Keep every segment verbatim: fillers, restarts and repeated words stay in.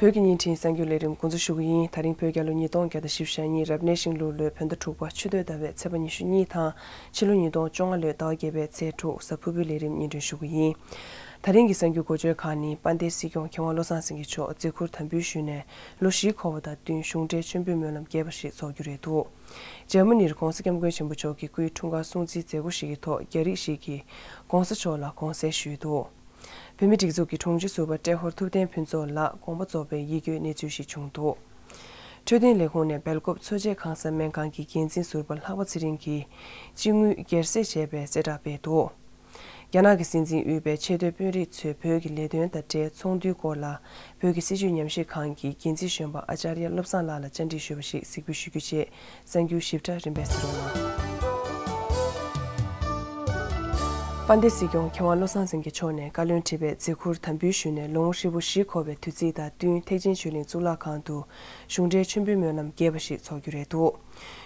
བོད་ཀྱི་བརྙན་འཕྲིན་གསར་འགྱུར་ལས་རིམ་འགོ་འཛུགས་ཞུ་གི་ཡིན། དེ་རིང་བོད་རྒྱལ་ལོ་ཉིས་སྟོང་བརྒྱ་དང་བཞི་བཅུ་ཞེ་གཉིས་རབ་གནས་ཤིང་ལུག་ལོའི་བོད་ཟླ་དྲུག་པ་ཆུ་སྟོད་ཟླ་བའི་ཚེས་པ་ཉི་ཤུ་གཉིས་དང་ཕྱི་ལོ་ཉིས་སྟོང་བཅོ་ལྔ་ལོའི་ཟླ་བ་བརྒྱད་པའི་ཚེས་དྲུག་གཟའ་ཕུར་བུའི་ལས་རིམ་སྙན་སྒྲོན་ཞུ་གི་ཡིན། དེ་རིང་གི་གསར་འགྱུར་འགོ་བརྗོད་ཁག་ནི། དཔལ་ལྡན་སྲིད་སྐྱོང་མཁས་དབང་བློ་བཟང་སེང་གེ་མཆོག་མཛད་ཁུར་དམ་འབུལ་ཞུས་ནས་ལོ་བཞི་འཁོར་བ་དང་བསྟུན་གཞུང་འབྲེལ་མཆོད་འབུལ་སྨོན་ལམ་རྒྱས་པ་ཞིག་འཚོགས་རྒྱུ་རེད་འདུག་འཇར་མ་ནིར་༧གོང་ས་༧སྐྱབས་མགོན་ཆེན་པོ་མཆོག་གི་སྐུའི་འཁྲུངས་སྐར་སྲུང་བརྩིའི་མཛད་སྒོ་ཞིག་གི་ཐོག་རྒྱ་རིགས་ཤིག་གིས་༧གོང་ས་མཆོག་ལ་དགོངས་སེལ་ཞུས་འདུག་བོད་མིའི་སྒྲིག་འཛུགས་ཀྱི་དྲུང་ཆེ་ཟུར་པ་ཏྲེ་ཧོར་ཐུབ་བསྟན་ཕུན་ཚོགས་ལགས་དགོངས་པ་རྫོགས་པའི་ཡིད་སྐྱོའི་གནས་ཚུལ་ཞིག་བྱུང་འདུག་འཕྲོད་བསྟེན་ལས་ཁུངས་ནས་སྦེལ་ཀོབ་འཚོ་བྱེད་ཁང་གསར་སྨན་ཁང་གི་འགན་འཛིན་ཟུར་པ་ལྷག་པ་ཚེ་རིང་གིས་སྤྱི་དངུལ་སྒེར་སེལ་བྱས་པའི་གསལ་བསྒྲགས་སྤེལ་འདུག་རྒྱ་ནག་གི་སྲིད་འཛིན་དབུས་པའི་ཆེས་མཐོའི་དཔོན་རིགས་ཚོས་བོད་ཀྱི་ལས་དོན་དང་འབྲེལ་ཚོགས་འདུའི་སྐོར་ལ། བོད་ཀྱི་སྲིད་བྱུས་ཉམས་ཞིབ་ཁང་གི་འགན་འཛིན་གཞོན་པ་ཨ་ཅཱརྱ་བློ་བཟང་ལགས་ལ་བཅར་འདྲི་ཞུས་པ་ཞིག་གཟིགས་འབུལ་ཞུ་རྒྱུ་བཅས་གསར་འགྱུར་ཞིབ་ཕྲ་རིམ་པས་གཟིགས་རོགས་གནང་། དཔལ་ལྡན་སྲིད་སྐྱོང་མཁས་དབང་བློ་བཟང་སེང་གེ་མཆོག་ནས་བཀའ་བློན་ཁྲི་པའི་མཛད་ཁུར་དམ་འབུལ་ཞུས་ནས་ལོ་ངོ་ཧྲིལ་པོ་བཞི་འཁོར་བའི་དུས་ཚིགས་དང་བསྟུན་ཐེག་ཆེན་ཆོས་གླིང་གཙུག་ལག་ཁང་དུ་གཞུང་འབྲེལ་མཆོད་འབུལ་སྨོན་ལམ་རྒྱས་པ་ཞིག་འཚོགས་རྒྱུ་རེད་འདུག་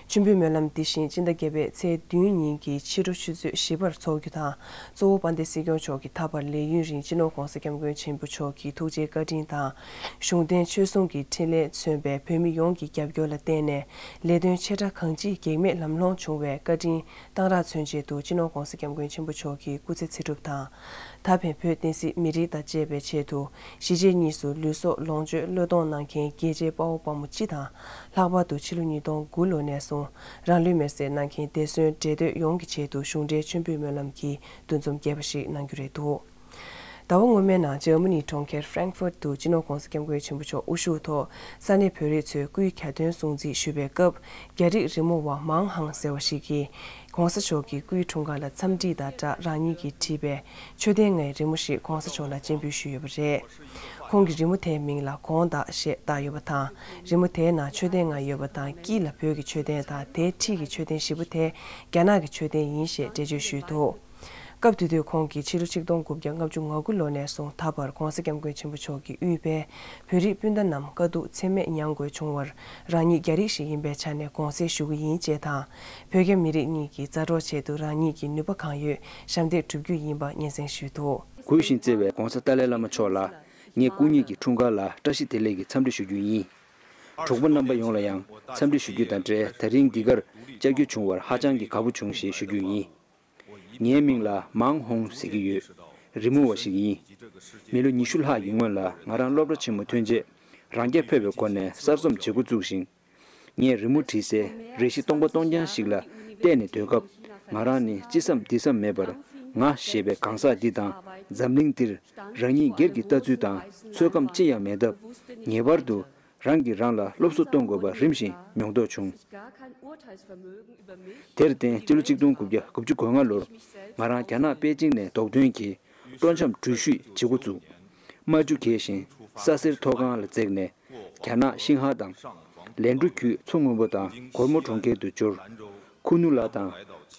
མཆོད་འབུལ་སྨོན་ལམ་འདི་བཞིན་སྤྱི་ཟླ་བརྒྱད་པའི་ཚེས་བདུན་ཉིན་གྱི་ཕྱི་དྲོ་ཆུ་ཚོད་བཞི་པར་འཚོགས་རྒྱུ་དང་། གཙོ་བོ་དཔལ་ལྡན་སྲིད་སྐྱོང་མཆོག་གིས་ད་བར་ལས་ཡུན་རིང་སྤྱི་ནོར་༧གོང་ས་༧སྐྱབས་མགོན་ཆེན་པོ་མཆོག་གི་ཐུགས་རྗེའི་བཀའ་དྲིན་དང་། གཞུང་བསྟེན་ཆོས་སྲུང་གི་འཕྲིན་ལས་མཚོན་པའི་བོད་མི་ཡོངས་ཀྱི་རྒྱབ་སྐྱོར་ལ་བརྟེན་ནས་ལས་དོན་ཆེ་ཕྲ་གང་ཅིའི་གེགས་མེད་ལམ་ལྷོང་བྱུང་བའི་བཀའ་དྲིན་གཏང་རག་མཚོན་ཆེད་དུ་སྤྱི་ནོར་༧གོང་ས་༧སྐྱབས་མགོན་ཆེན་པོ་མཆོག་གི་སྐུ་ཚེ་ཚེ་སྒྲུབ་དང་། ད་ཕན་བོད་བསྟན་སྲིད་མི་རིགས་དང་བཅས་པའི་ཆེད་དུ་གཞིས་བྱེས་གཉིས་སུ་ལུས་སྲོག་ལོངས་སྤྱོད་བློས་གཏོང་གནང་མཁན་རྒྱལ་གཅེས་དཔའ་བོ་དཔའ་མོ་སྤྱི་དང་། ལྷག་པར་དུ་ཕྱི་ལོ་ཉིས་སྟོང་དགུ་ལོ་ནས་བཟུང་རང་ལུས་མེར་སྲེག་གནང་མཁན་འདས་གསོན་བགྲེས་སྡོད་ཡོངས་ཀྱི་ཆེད་དུ་གཞུང་འབྲེལ་མཆོད་འབུལ་སྨོན་ལམ་གྱི་འདུ་འཛོམས་རྒྱས་པ་ཞིག་གནང་རྒྱུ་རེད་འདུག་ཟླ་བ་སྔོན་མའི་ནང་འཇར་མ་ནིའི་གྲོང་ཁྱེར་ཧྥ་རན་ཁི་ཧྥུར་ཊི་དུ་སྤྱི་ནོར་༧གོང་ས་༧སྐྱབས་མགོན་ཆེན་པོ་མཆོག་དབུ་བཞུགས་ཐོག་ས་གནས་བོད་རིགས་ཚོས་སྐུའི་གྱ་སྟོན་སྲུང་བརྩི་ཞུས་པའི་སྐབས། རྒྱ་རིགས་རི་མོ་བ་མང་ཧང་ཟེར་བ་ཞིག་གིས། ༧གོང་ས་མཆོག་གི་སྐུའི་འཁྲུངས་སྐར་ལ་འཚམས་འདྲི་དང་སྦྲགས་རང་ཉིད་ཀྱིས་བྲིས་པའི་མཆོད་རྟེན་ལྔའི་རི་མོ་ཞིག་༧གོང་ས་མཆོག་ལ་སྤྱན་འབུལ་ཞུས་ཡོད་པ་རེད། ཁོང་གི་རི་མོ་དེའི་མིང་ལ་དགོངས་དག་ཞེས་བཏགས་ཡོད་པ་དང་། རི་མོ་དེའི་ནང་མཆོད་རྟེན་ལྔ་ཡོད་པ་དང་། དཀྱིལ་ལ་བོད་ཀྱི་མཆོད་རྟེན་དང་། དེའི་འཁྲིས་ཀྱི་མཆོད་རྟེན་བཞི་པོ་དེ་རྒྱ་ནག་གི་མཆོད་རྟེན་ཡིན་ཞེས་འགྲེལ་བརྗོད་ཞུས་འདུག་སྐབས་དེ་དུས་ཁོང་གིས་ཕྱི་ལོ་ཆིག་སྟོང་དགུ་བརྒྱ་ལྔ་བཅུ་ང་དགུ་ལོ་ནས་བཟུང་ད་བར་༧གོང་ས་༧སྐྱབས་མགོན་ཆེན་པོ་མཆོག་གིས་དབུས་པའི་བོད་རིགས་སྤུན་ཟླ་རྣམས་དཀའ་སྡུག་ཚད་མེད་མྱངས་དགོས་བྱུང་བར། རང་ཉིད་རྒྱ་རིགས་ཤིག་ཡིན་པའི་ཆ་ནས་དགོངས་སེལ་ཞུ་གི་ཡིན་ཅེས་དང་། བོད་རྒྱ་མི་རིགས་གཉིས་ཀྱི་མཛའ་གྲོགས་ཆེད་དུ་རང་ཉིད་ཀྱི་ནུས་པ་གང་ཡོད་ཞབས་འདེགས་སྒྲུབ་རྒྱུ་ཡིན་པ་སྙན་སེང་ཞུས་འདུག་གུས་ཤིང་བརྩེ་བའི་༧གོང་ས་ཏཱ་ལའི་བླ་མ་མཆོག་ལ་ངས་སྐུ་ཉིད་ཀྱི་འཁྲུངས་སྐར་ལ་བཀྲ་ཤིས་བདེ་ལེགས་ཀྱི་འཚམས་འདྲི་ཞུ་རྒྱུ་ཡིན། གྲོགས་པོ་རྣམ་པ་ཡོངས་ལ་ཡང་འཚམས་འདྲི་ཞུ་རྒྱུ་དང་འབྲེལ། དེ་རིང་འདི་གར་བཅར་རྒྱུ་བྱུང་བར་ཧ་ཅང་གི་དགའ་པོ་བྱུང་ཞེས་ཞུ་རྒྱུ་ཡིན། ངའི་མིང་ལ་མང་ཧོང་ཟེར་གྱི་ཡོད། རི་མོ་བ་ཞིག་ཡིན། མི་ལོ་ཉི་ཤུ་ལྷག་གི་སྔོན་ལ་ང་རང་སློབ་གྲྭ་ཆེན་མོ་ཐོན་རྗེས་རང་རྐྱ་འཕེར་བའི་སྒོ་ནས་གསར་རྩོམ་བྱེད་འགོ་བཙུགས་ཤིང་། ངས་རི་མོ་བྲིས་སའི་རེ་ཞིག་སྟོང་པ་སྟོང་རྐྱང་ཞིག་ལ་བལྟས་ནས་སྡོད་སྐབས། ང་རང་ནི་ཅི་བསམ་འདི་བསམ་མེད་པར། ང་ཞེས་པའི་གང་ཟག་འདི་དང་འཛམ་གླིང་འདིར་རང་ཉིད་སྒེར་གྱི་ལྟ་ཚུལ་དང་ཚོད་བགམ་ཅི་ཡང་མེད་སྟབས། ངེས་པར་དུ་རང་གིས་རང་ལ་སློབ་གསོ་གཏོང་དགོས་པ་རིམ་བཞིན་མྱོང་རྟོགས་བྱུང་། དེར་བརྟེན་སྤྱི་ལོ་ཆིག་སྟོང་དགུ་བརྒྱ་དགུ་བཅུ་གོ་ལྔ་ལོར་ང་རང་རྒྱ་ནག་པེ་ཅིང་ནས་རྡོག་ཐོན་གྱིས་སྤྲོ་འཆམ་འགྲུལ་བཞུད་བྱེད་འགོ་བཙུགས། རྨ་ཆུ་འགེལ་ཞིང་ས་སེར་མཐོ་སྒང་ལ་འཛེགས་ནས། རྒྱ་ནག་ཤིན་ཧྭ་དང་། ལན་ཀྲུ་ཁུལ་མཚོ་སྔོན་པོ་དང་གོར་མོ་གྲོང་ཁྱེར་དུ་འབྱོར། ཁུ་ནུ་ལ་དང་།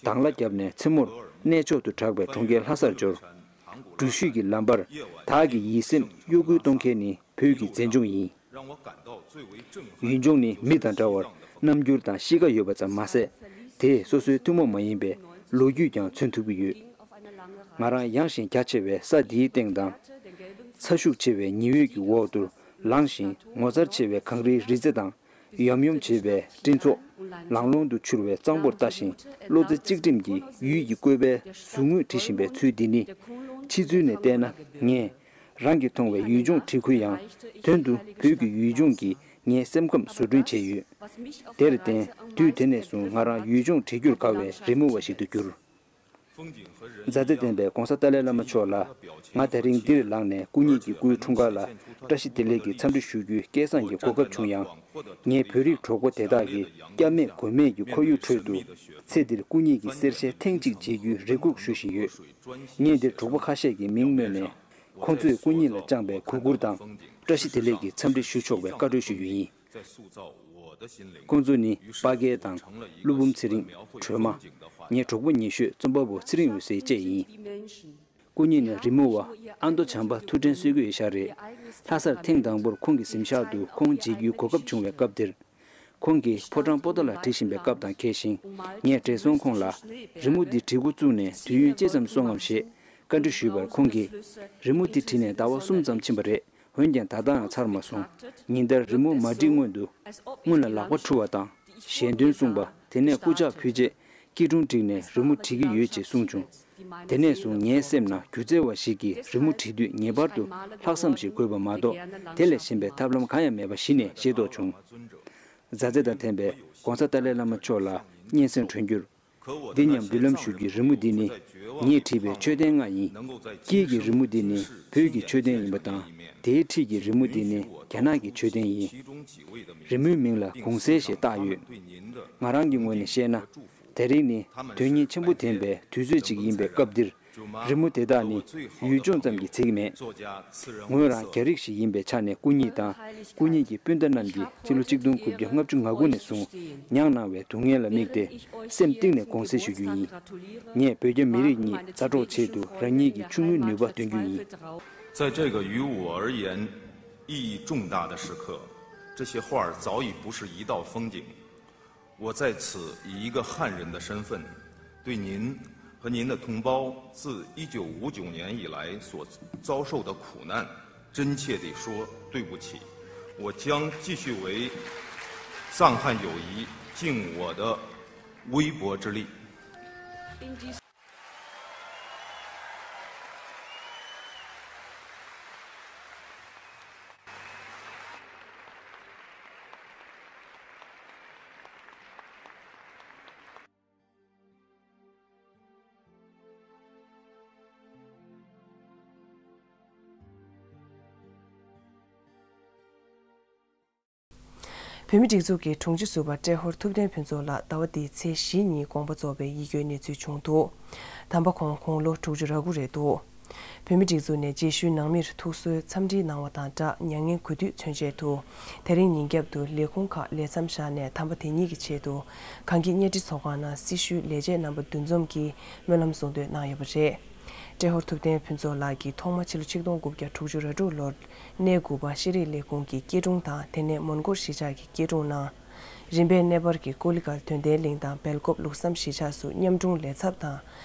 དང་ལ་བརྒྱབ་ནས་མཚན་མོར་གནས་མཆོག་ཏུ་གྲགས་པའི་གྲོང་ཁྱེར་ལྷ་སར་འབྱོར། འགྲུལ་བཞུད་ཀྱི་ལམ་བར་བདག་གི་ཡིད་སེམས་གཡོ་འགུལ་གཏོང་མཁན་ནི་བོད་ཀྱི་མཛེས་ལྗོངས་ཡིན། ཡུལ་ལྗོངས་ནི་མི་དང་འདྲ་བར་རྣམ་འགྱུར་དང་གཤིས་ཀ་ཡོད་པ་ཙམ་མ་ཟད། དེས་སོ་སོའི་ཐུན་མོང་མ་ཡིན་པའི་ལོ་རྒྱུས་ཀྱང་མཚོན་ཐུབ་ཀྱི་ཡོད། ང་རང་ཡངས་ཤིང་རྒྱ་ཆེ་བའི་ས་འདིའི་སྟེང་དང་། ཚ་ཤུགས་ཆེ་བའི་ཉི་འོད་ཀྱི་འོག་ཏུ་ལངས་ཤིང་ངོ་མཚར་ཆེ་བའི་གངས་རིའི་རི་རྩེ་དང་། ཡོམ་ཡོམ་བྱེད་པའི་སྤྲིན་ཚོགས། ལང་ལོང་དུ་འཕྱུར་བའི་གཙང་པོར་ལྟ་ཞིང་། བློ་རྩེ་གཅིག་སྒྲིམ་གྱིས་ཡུལ་གྱི་བཀོད་པའི་ཟུག་རྔུས་བྲི་བཞིན་པའི་ཚུལ་འདི་ནི། ཕྱི་ཚུལ་ནས་བལྟས་ན་ངས། རང་གིས་མཐོང་བའི་ཡུལ་ལྗོངས་བྲིས་ཁུལ་ཡང་། དོན་དུ་བོད་ཀྱི་ཡུལ་ལྗོངས་ཀྱིས་ངའི་སེམས་ཁམས་བཟོ་སྐྲུན་བྱས་ཡོད། དེར་བརྟེན་དུས་དེ་ནས་བཟུང་ང་རང་ཡུལ་ལྗོངས་བྲིས་རྒྱུར་དགའ་བའི་རི་མོ་བ་ཞིག་ཏུ་གྱུར། མཛའ་བརྩེ་ལྡན་པའི་༧གོང་ས་ཏཱ་ལའི་བླ་མ་མཆོག་ལ། ང་དེ་རིང་འདིར་ལངས་ནས་སྐུ་ཉིད་ཀྱི་སྐུའི་འཁྲུངས་སྐར་ལ་བཀྲ་ཤིས་བདེ་ལེགས་ཀྱི་འཚམས་འདྲི་ཞུ་རྒྱུའི་སྐལ་བཟང་གི་གོ་སྐབས་བྱུང་ཡང་། ངས་བོད་རིགས་གྲོགས་པོ་དེ་དག་གི་སྐྱབས་མེད་མགོན་མེད་ཀྱི་ཁོར་ཡུག་ཁྲོད་དུ། ཚེ་འདིར་སྐུ་ཉིད་ཀྱི་གསེར་ཞལ་ཐེངས་གཅིག་མཇལ་རྒྱུའི་རེ་སྒུག་ཞུ་བཞིན་ཡོད། ངས་འདིར་གྲོགས་པོ་ཁ་ཤས་ཀྱི་མིང་སྨོས་ནས། ཁོང་ཚོས་སྐུ་ཉིད་ལ་བཅངས་པའི་གུས་བཀུར་དང་བཀྲ་ཤིས་བདེ་ལེགས་ཀྱི་འཚམས་འདྲི་ཞུ་ཆོག་པའི་བཀའ་འཁྲོལ་ཞུ་རྒྱུ་ཡིན། ཁོང་ཚོ་ནི་དཔའ་རྒྱལ་དང་། ཀླུ་འབུམ་ཚེ་རིང་། སྒྲོལ་མ། ངའི་གྲོགས་པོ་ཉེ་ཤོས་རྩོམ་པ་པོ་ཚེ་རིང་འོད་ཟེར་བཅས་ཡིན། སྐུ་ཉིད་ནི་རི་མོ་བ་ཨ་མདོ་བྱམས་པ་ཐུབ་བསྟན་སྲོལ་རྒྱུན་ཡིན་ཤག་རེད། ལྷ་སར་ཐེངས་དང་པོར་ཁོང་གི་གཟིམ་ཤག་ཏུ་ཁོང་མཇལ་རྒྱུའི་གོ་སྐབས་བྱུང་བའི་སྐབས་དེར། ཁོང་གིས་ཕོ་བྲང་པོ་ཏཱ་ལ་བྲིས་བཞིན་པའི་སྐབས་དང་འཁེལ་ཞིང་། ངས་བགྲེས་སོང་ཁོང་ལ། རི་མོ་འདི་བྲིས་འགོ་བཙུགས་ནས་དུས་ཡུན་ཅི་ཙམ་སོང་ངམ་ཞེས་བཀའ་འདྲི་ཞུས་པར། ཁོང་གིས། རི་མོ་འདི་བྲིས་ནས་ཟླ་བ་གསུམ་ཙམ་ཕྱིན་པ་རེད། འོན་ཀྱང་ད་ལྟའང་ཚར་མ་སོང་། ཉིན་ལྟར་རི་མོ་མ་བྲིས་སྔོན་དུ། སྔོན་ལ་ལག་པ་འཁྲུ་བ་དང་། ཞལ་འདོན་གསུངས་པ། དེ་ནས་སྐུ་ཕྱག་ཕུལ་རྗེས། སྐྱིལ་ཀྲུང་བསྒྲིགས་ནས་རི་མོ་བྲིས་ཀྱི་ཡོད་ཅེས་གསུངས་བྱུང་། དེ་ནས་བཟུང་ངའི་སེམས་ནང་སྒྱུ་རྩལ་བ་ཞིག་གིས་རི་མོ་བྲིས་དུས་ངེས་པར་དུ་ལྷག་བསམ་ཞིག་དགོས་པ་མ་གཏོགས་དེ་ལས་གཞན་པའི་ཐབས་ལམ་གང་ཡང་མེད་པ་གཞི་ནས་ཤེས་རྟོགས་བྱུང་། མཛའ་བརྩེ་དང་ལྡན་པའི་༧གོང་ས་ཏཱ་ལའི་བླ་མ་མཆོག་ལ་སྙན་སེང་འཕྲོད་རྒྱུར། འདི་སྙམ་འབུལ་ལམ་ཞུ་རྒྱུའི་རི་མོ་འདི་ནི་ངས་བྲིས་པའི་མཆོད་རྟེན་ལྔ་ཡིན། དཀྱིལ་གྱི་རི་མོ་འདི་ནི་བོད་ཀྱི་མཆོད་རྟེན་ཡིན་པ་དང་། དེའི་འཁྲིས་ཀྱི་རི་མོ་འདི་ནི་རྒྱ་ནག་གི་མཆོད་རྟེན་ཡིན། རི་མོའི་མིང་ལ་གུང་གསེང་ཞེས་བཏགས་ཡོད། ང་རང་གི་ངོས་ནས་བཤད་ན། དེ་རིང་ནི་དོན་སྙིང་ཆེན་པོ་ལྡན་པའི་དུས་ཚོད་ཅིག་ཡིན་པའི་སྐབས་འདིར། རི་མོ་དེ་དག་ནི་ཡུལ་ལྗོངས་ཙམ་གྱིས་ཚིག་མེད། ངོས་རང་རྒྱ་རིགས་ཤིག་ཡིན་པའི་ཆ་ནས་སྐུ་ཉིད་དང་སྐུ་ཉིད་ཀྱི་སྤུན་ཟླ་རྣམས་ཀྱིས་ཕྱི་ལོ་ཆིག་སྟོང་དགུ་བརྒྱ་ལྔ་བཅུ་ང་དགུ་ནས་བཟུང་མྱངས་གནང་བའི་སྡུག་བསྔལ་ལ་དམིགས་ཏེ་སེམས་གཏིང་ནས་དགོངས་སེལ་ཞུ་རྒྱུ་ཡིན། ངས་བོད་རྒྱ་མི་རིགས་གཉིས་མཛའ་གྲོགས་ཆེད་དུ་རང་ཉིད་ཀྱི་ཆུང་ངུའི་ནུས་པ་འདོན་རྒྱུ་ཡིན། 在这个于我而言意义重大的时刻，这些画儿早已不是一道风景， 我在此以一个汉人的身份，对您和您的同胞自一九五九年以来所遭受的苦难，真切地说对不起。我将继续为藏汉友谊尽我的微薄之力。བོད་མིའི་སྒྲིག་འཛུགས་ཀྱི་དྲུང་ཆེ་ཟུར་པ་ཏྲེ་ཧོར་ཐུབ་བསྟན་ཕུན་ཚོགས་ལགས་ཟླ་བ་འདིའི་ཚེས་བཞི་ཉིན་དགོངས་པ་རྫོགས་པའི་ཡིད་སྐྱོའི་གནས་ཚུལ་བྱུང་འདུག་དམ་པ་ཁོང་དགུང་ལོ་དྲུག་ཅུ་རེ་དགུ་རེད་འདུག་བོད་མིའི་སྒྲིག་འཛུགས་ནས་རྗེས་ཤུལ་ནང་མིར་ཐུགས་གསོའི་འཚམས་འདྲིའི་གནང་བ་དང་སྦྲགས་མྱ་ངན་གུས་འདུད་མཚོན་ཆེད་དུ། དེ་རིང་ཉིན་རྒྱབ་ཏུ་ལས་ཁུངས་ཁག་ལས་མཚམས་བཞག་ནས་དམ་པ་དེ་ཉིད་ཀྱི་ཆེད་དུ་གངས་སྐྱིད་གཉའ་ཁྲི་ཚོགས་ཁང་ནང་སྲི་ཞུའི་ལས་བྱེད་རྣམ་པ་འདུ་འཛོམས་ཀྱིས་སྨོན་ལམ་གསུང་འདོན་གནང་ཡོད་པ་རེད། ཏྲེ་ཧོར་ཐུབ་བསྟན་ཕུན་ཚོགས་ལགས་ཀྱིས་ཐོག་མ་ཕྱི་ལོ་ཆིག་སྟོང་དགུ་བརྒྱ་དྲུག་ཅུ་རེ་དྲུག་ལོར་གནས་དགུ་པ་ཤེས་རིག་ལས་ཁུངས་ཀྱི་སྐྱིལ་ཀྲུང་དང་དེ་ནས་མོན་གྷོར་གཞིས་ཆགས་ཀྱི་སྐྱིལ་ཀྲུང་གནང་། རིམ་པས་གནས་བར་གྱི་ཀོ་ལི་གྷལ་དོན་ལྡན་གླིང་དང་སྦེལ་ཀོབ་ལུགས་བསམ་གཞིས་ཆགས་སུ་མཉམ་དྲུང་ལས་ཚབ་དང་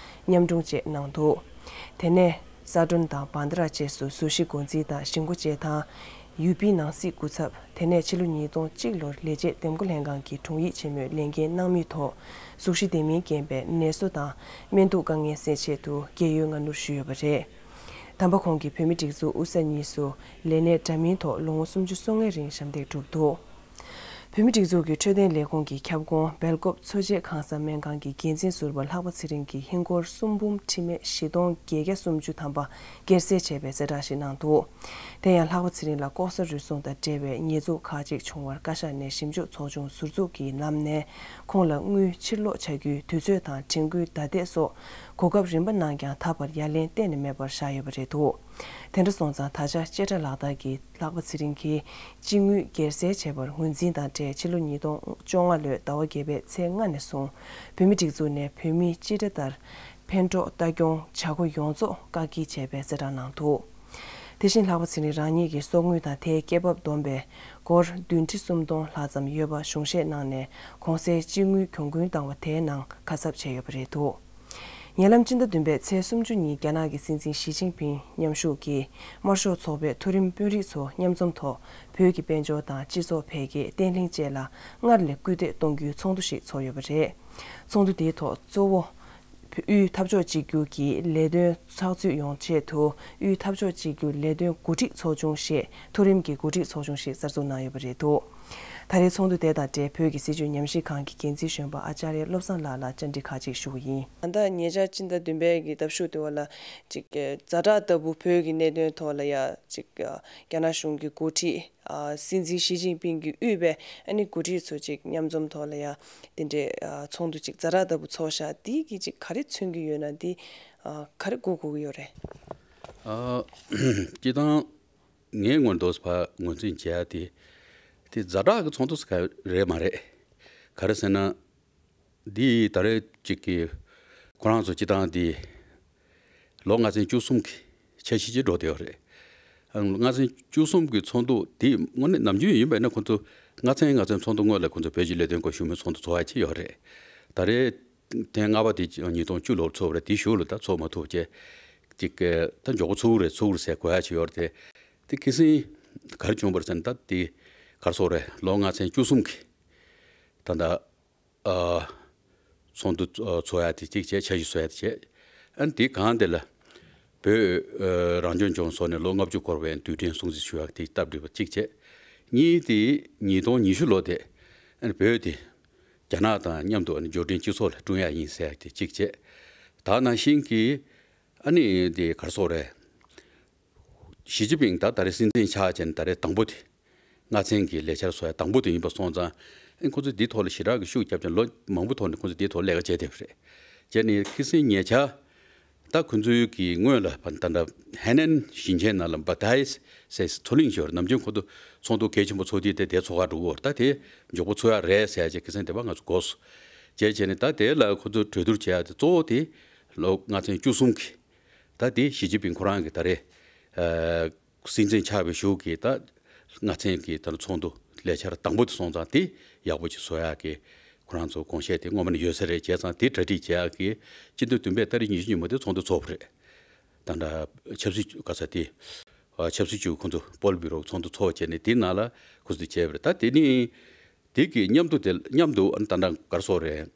མཉམ་དྲུང་བཅས་གནང་འདུག་དེ་ནས་ས་ཀྲོན་དང་བྷན་དྷ་ར་བཅས་སུ་ཟུར་བཞི་འགོ་འཛིན་དང་གཞིས་འགོ་བཅས་དང་ཡུ་པི་ནང་སྲིད་སྐུ་ཚབ། དེ་ནས་ཕྱི་ལོ་ཉིས་སྟོང་གཅིག་ལོར་ལས་བྱེད་འདེམས་བསྐོ་ལྷན་ཁང་གི་དྲུང་ཡིག་ཆེན་མོའི་ལས་འགན་གནང་མུས་ཐོག་ཟུར་བཞི་དེ་མིན་རྐྱེན་པས་ནད་གསོ་དང་སྨན་གཏུག་དཀའ་ངལ་སེལ་ཆེད་དུ་རྒས་ཡོལ་སྔ་སྣུར་ཞུས་ཡོད་པ་རེད། དམ་པ་ཁོང་གིས་བོད་མིའི་སྒྲིག་འཛུགས་དབུ་ས་གཉིས་སུ་ལས་གནས་འདྲ་མིན་ཐོག་ལོ་ངོ་སུམ་ཅུ་སོ་ལྔའི་རིང་ཞབས་འདེགས་བསྒྲུབས་འདུག་བོད་མིའི་སྒྲིག་འཛུགས་ཀྱི་འཕྲོད་བསྟེན་ལས་ཁུངས་ཀྱི་ཁྱབ་ཁོངས་སྦེལ་ཀོབ་འཚོ་བྱེད་ཁང་གསར་སྨན་ཁང་གི་འགན་འཛིན་ཟུར་པ་ལྷག་པ་ཚེ་རིང་གིས་ཧིན་སྒོར་སུམ་འབུམ་ཁྲི་མེད་བཞི་སྟོང་བརྒྱད་བརྒྱ་སུམ་ཅུ་ཐམ་པ་སྒེར་སེལ་བྱས་པའི་གསལ་བསྒྲགས་ཤིག་གནང་འདུག་དེ་ཡང་ལྷག་པ་ཚེ་རིང་ལ་ལྐོག་ཟ་རུལ་སུངས་དང་འབྲེལ་བའི་ཉེས་འཛུགས་ཁག་ཅིག་བྱུང་བར་བཀའ་ཤག་ནས་ཞིབ་འཇུག་ཚོགས་ཆུང་ཟུར་འཛུགས་ཀྱི་ལམ་ནས་ཁོང་ལ་དངུལ་ཕྱིར་སློག་བྱ་རྒྱུའི་དུས་ཚོད་དང་དྲན་སྐུལ་བརྡ་དེབ་སོགས་གོ་སྐབས་རིམ་པ་གནང་ཀྱང་ད་བར་ཡ་ལན་གཏན་ནས་མེད་པར་བཞག་ཡོད་པ་རེད་འདུག་དེ་འདྲ་སོང་ཙང་ད་ཆ་བཅད་ཁྲ་ལག་བསྟར་གྱིས་ལྷག་པ་ཚེ་རིང་གིས་སྤྱི་དངུལ་སྒེར་སེལ་བྱས་པར་ངོས་འཛིན་དང་འབྲེལ་ཕྱི་ལོ་ཉིས་སྟོང་བཅོ་ལྔ་ལོའི་ཟླ་བ་བརྒྱད་པའི་ཚེས་ལྔ་ནས་བཟུང་བོད་མིའི་སྒྲིག་འཛུགས་ནས་བོད་མིའི་སྤྱི་སྒྲ་ལྟར་ཕན་གྲོགས་ལྟ་སྐྱོང་བྱ་སྒོ་ཡོངས་རྫོགས་བཀག་སྐྱིལ་བྱས་པའི་གསལ་བསྒྲགས་གནང་འདུག་དེ་བཞིན་ལྷག་པ་ཚེ་རིང་རང་ཉིད་ཀྱི་གསོག་དངུལ་དང་དེའི་སྐྱེད་འབབ་བསྡོམས་པས་སྒོར་བདུན་ཁྲི་སུམ་སྟོང་ལྷག་ཙམ་ཡོད་པ་གཞུང་བཞེས་གནང་ནས་གོང་གསལ་སྤྱི་དངུལ་གྱོང་གུན་བཏང་བ་དེའི་ནང་ཁ་གསབ་བྱས་ཡོད་པ་རེད་འདུག་ཉེ་ལམ་སྤྱི་ཟླ་བདུན་པའི་ཚེས་སུམ་ཅུ་ཉིན་རྒྱ་ནག་གི་སྲིད་འཛིན་ཞི་ཅིན་ཕིང་མཉམ་ཞུགས་ཀྱིས་དམར་ཤོག་ཚོགས་པའི་མཐོ་རིམ་དཔོན་རིགས་ཚོ་མཉམ་འཛོམས་ཐོག་བོད་ཀྱི་དཔལ་འབྱོར་དང་སྤྱི་ཚོགས་འཕེལ་རྒྱས་བརྟན་ལྷིང་བཅས་ལ་སྔར་ལས་སྐུལ་འདེད་གཏོང་རྒྱུའི་ཚོགས་འདུ་ཞིག་ཚོགས་ཡོད་པ་རེད། ཚོགས་འདུ་དེའི་ཐོག་གཙོ་བོ། དབུས་འཐབ་ཕྱོགས་གཅིག་གྱུར་གྱི་ལས་དོན་ཚགས་ཚུད་ཡོང་ཆེད་དུ་དབུས་འཐབ་ཕྱོགས་གཅིག་གྱུར་ལས་དོན་འགོ་ཁྲིད་ཚོགས་ཆུང་ཞེས་མཐོ་རིམ་གྱི་འགོ་ཁྲིད་ཚོགས་ཆུང་ཞིག་གསར་འཛུགས་གནང་ཡོད་པ་རེད་འདུག་ད་རེས་ཚོགས་འདུ་དེ་དང་འབྲེལ་བོད་ཀྱི་སྲིད་བྱུས་ཉམས་ཞིབ་ཁང་གི་འགན་འཛིན་གཞོན་པ་ཨ་ཅཱརྱ་བློ་བཟང་ལགས་ལ་བཅར་འདྲི་ཁག་ཅིག་ཞུ་གི་ཡིན། ད་ལྟ་ཉེ་ཆར་སྤྱི་ཟླ་བདུན་པའི་གི་ཟླ་གཞུག་དེ་བ་ལ་ཅིག་ཛ་དྲག་ལྟ་བུ་བོད་ཀྱི་གནད་དོན་ཐོག་ལ་ཡ་ཅིག་རྒྱ་ནག་གཞུང་གི་འགོ་ཁྲིད། ཨ། སྲིད་འཛིན་ཞི་ཅིན་ཕིང་གིས་དབུས་པའི་ཨ་ནི་འགོ་ཁྲིད་ཚོ་ཅིག་མཉམ་འཛོམས་ཐོག་ལ་ཡ་དེ་འདྲའི་ཨ་ཚོགས་འདུ་ཅིག་ཛ་དྲག་ལྟ་བུ་ཚོགས་ཤག་འདི་གིས་ཅིག་ག་རེ་མཚོན་གྱི་ཡོད་ན། འདི་ཨ་ག་རེ་གོ་དགོས་ཀྱི་ཡོད་རེད། ཨ། སྤྱིར་བཏང་ངའི་ངོས་ནས་ཕར་ངོས་འཛིན་བྱས་ཏེ། དེ་ཛ་དྲག་གི་ཚོགས་འདུ་ཟེར་ག་རེད་མ་རེད། ག་རེ་ཟེར་ན། འདི་ད་རེས་ཅིག་གི་ཁོ་རང་ཚོ་སྤྱིར་བཏང་འདི་ལོ་ལྔ་ཚན་བཅུ་གསུམ་གྱི་འཆར་གཞི་ཅིག་འགྲོ་བསྡད་ཡོད་རེད། ཨ། ལྔ་ཚན་བཅུ་གསུམ་གྱི་ཚོགས་འདུ་འདི་དངོས་གནས་ནམ་རྒྱུན་ཡིན་པ་ཡིན་ན་ཁོ་ཚོ་ལྔ་ཚན་ལྔ་ཚན་ཚོགས་འདུ་སྔོན་ལ་ཁོ་ཚོ་བོད་ཀྱི་ལས་དོན་སྐོར་ཞུ་མི་ཚོགས་འདུ་ཚོགས་ཡ་ཅིག་ཡོད་རེད། ད་རེས་ཐེངས་ལྔ་པ་དེ་ཉིས་སྟོང་བཅུ་ལོར་ཚོགས་པ་རེད། དེའི་གཞུག་ལ་ད་ཚོགས་མ་ཐུབ་བྱས་ཅིག་ད་མགྱོགས་པོ་ཚུགས་རེད་ཚུགས་རེད་ཟེར་གོ་ཡ་ཅིག་ཡོད་རེད་དེ། དེ་ཁ་སང་ ག་རེ་བྱུང་བ་རེད་ཟེར་ན། ད་དེ་ག་རེ་ཟེར་དགོས་རེད། ལོ་ལྔ་ཚན་བཅུ་གསུམ་གྱི་ད་ལྟ་ཨ་ཚོགས་འདུ་ཚོགས་ཡ་དེ་གཅིག་བྱས། འཆར་གཞི་བཟོ་ཡ་དེ་བྱས། ཨ་ནི་དེའི་སྒང་དེ་ལ་བོད་ཨ་རང་སྐྱོང་ལྗོངས་བཟོ་ནས་ལོ་ལྔ་བཅུ་འཁོར་བའི་དུས་དྲན་སྲུང་བརྩི་ཞུ་ཡ་དེ་སྟབས་བདེ་བ་གཅིག་བྱས། གཉིས་དེ་ཉིས་སྟོང་ཉི་ཤུ་ལོ་དེ་ཨ་ནི་བོད་དེ་རྒྱ་ནག་དང་མཉམ་དུ་ཨ་ནི་འབྱོར་འབྲིང་སྤྱི་ཚོགས་ལ་བསྐྲུན་ཡ་ཡིན་ཟེར་ཡ་དེ་གཅིག་བྱས། ད་ནང་བཞིན་གྱི་ཨ་ནི་དེ་ག་རེ་ཟེར་དགོས་རེད། ཞི་ཅིན་ཕིང་ད་ད་རེས་སྲིད་འཛིན་ཆགས་བྱས་ནས་ད་རེས་དང་པོ་དེ། ལྔ་ཚན་གྱི་ལས་འཆར་བཟོ་ཡ་དང་པོ་དེ་ཡིན་པ་སོང་ཙང་། ཨ་ཁོ་ཚོས་འདིའི་ཐོག་ལ་ཞེ་དྲག་གི་ཤུགས་བརྒྱབ་ཀྱང་ལོ་མང་པོའི་ཐོག་ནས་ཁོ་ཚོས་འདིའི་ཐོག་ལས་ཀ་བྱས་བསྡད་པ་རེད། བྱས་ནས་ཁ་སང་ཉེ་ཆར་ད་ཁོ་ཚོའི་གི་སྔོན་ལ་ད་ལྟ་ཧེ་ནན་ཞིང་ཆེན་ནང་ལ་བ་ཏའི་ཟེར་མཚོ་གླིང་ཞིག་ཡོད་རེད། ནམ་རྒྱུན་ཁོ་ཚོ་ཚོགས་འདུ་གལ་ཆེན་པོ་ཚོགས་དུས་དེ་དེ་ཚོགས་ཁག་འགྲོ་གི་ཡོད་རེད། ད་དེ་མགྱོགས་པོ་ཚོགས་ཡ་རེད་ཟེར་ཡ་ཅིག་ཁ་སང་དེ་བ་ང་ཚོ་གོ་སོང་། བྱས་བྱས་ནས་ད་དེ་ལ་ཁོ་ཚོ་གྲོས་བསྡུར་བྱེད་ཡ་དེ་གཙོ་བོ་དེ་ལོ་ལྔ་ཚན་བཅུ་གསུམ་གྱི་ད་དེ་ཞི་ཅིན་ཕིང་ཁོ་རང་གི་ད་རེས་ཨ་སྲིད་འཛིན་ཆགས་པའི་གཞུག་གི་ད་ལྔ་ཚན་གྱི་ད་ཚོགས་འདུ་ལས་འཆར་དང་པོ་དེ་སོང་ཙང་། དེ་ཡག་པོ་ཅིག་བཟོ་ཡག་གི་ཁོ་རང་ཚོ་དགོངས་བཞེས་དེ་སྔོན་མ་ནས་ཡོད་ས་རེད། བྱས་ཙང་དེ་གྲ་སྒྲིག་བྱེད་ཡག་གི་སྤྱི་ཟླ་བདུན་པའི་ཏ་རིག་ཉི་ཤུ་ཉིན་མོ་དེ་ཚོགས་འདུ་ཚོགས་པ་རེད། ད་ལྟ་ཆབ་སྲིད་ག་ས་དེ་ཨ་ཆབ་སྲིད་ཅུས་ཁོང་ཚོ་པོལ་བི་རོ་ཚོགས་འདུ་ཚོགས་བྱས་ནས་དེ་ནང་ལ་ཁོ་ཚོ་བྱས་པ་རེད། ད་དེ་ནི་དེ་གི་མཉམ་དུ་དེ་མཉམ་དུ་ཨ་ད་ལྟ་ག་རེ་ཟེར་དགོས་རེད།